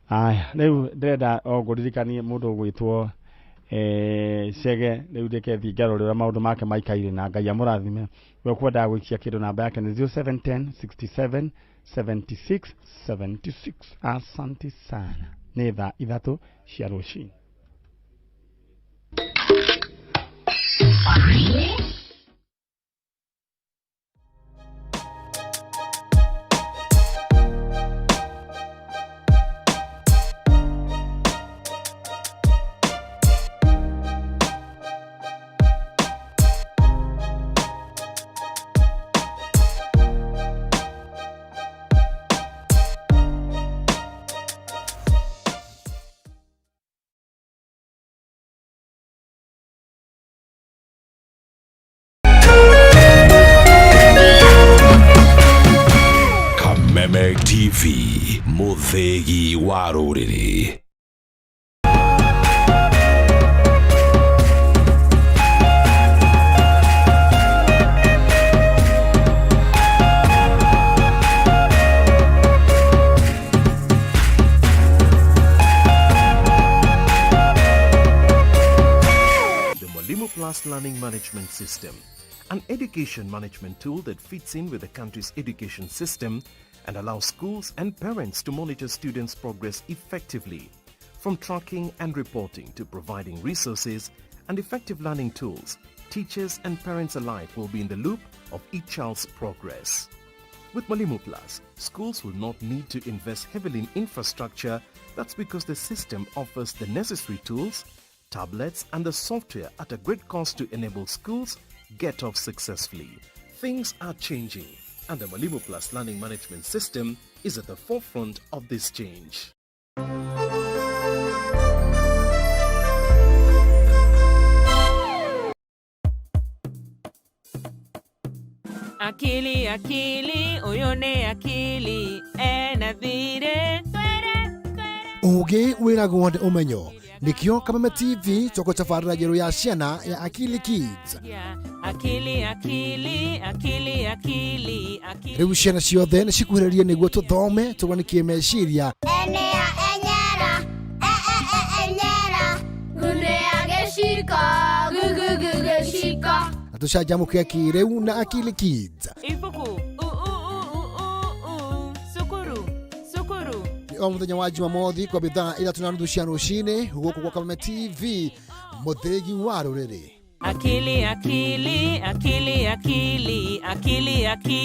Aya, rĩu ndĩrenda o ngũririkanie mũndũ ũgwĩtwo Chege, rĩu reke thiĩ ngarore ũrĩa maũndũ make maikaire, na Ngai amũrathime. We ũkwendaga gũikia kĩndũ, namba yake nĩ 0710 67 76 76. Asante sana. Nĩ thaa 3 cia rũcinĩ. Kameme TV, mũthĩgi wa rũrĩrĩ. The Mwalimu Plus Learning Management System, an education management tool that fits in with the country's education system and allow schools and parents to monitor students' progress effectively. From tracking and reporting to providing resources and effective learning tools, teachers and parents alike will be in the loop of each child's progress. With Mwalimu Plus, schools will not need to invest heavily in infrastructure. That's because the system offers the necessary tools, tablets and the software at a great cost to enable schools get off successfully. Things are changing, and the Mwalimu Plus Learning Management System is at the forefront of this change. Akili, akili, ũyũ nĩ akili ena thirĩ. Ũgĩ wĩragwo nĩ ũmenyo, nĩkĩo Kameme TV tũgũtabarĩra njerũ ya ciana ya Akili Kids. Akili, akili, akili, akili, akili. Rĩu ciana ciothe nĩ cikuhĩrĩrie nĩguo tũthome tũgwanikie meciria. Enea enyera, e e e enyera, gunea gĩciko, gugugu gĩciko. Na tũcanjamũke kĩrĩu na Akili Kids. Ibuku, u u u u u u, cukuru, cukuru. Nĩ o mũthenya wa Jumamothi kwa thaa 3:30 cia rũcinĩ gũkũ gwa Kameme TV, mũthĩgi wa rũrĩrĩ. Akili, akili, akili, akili, akili, akili.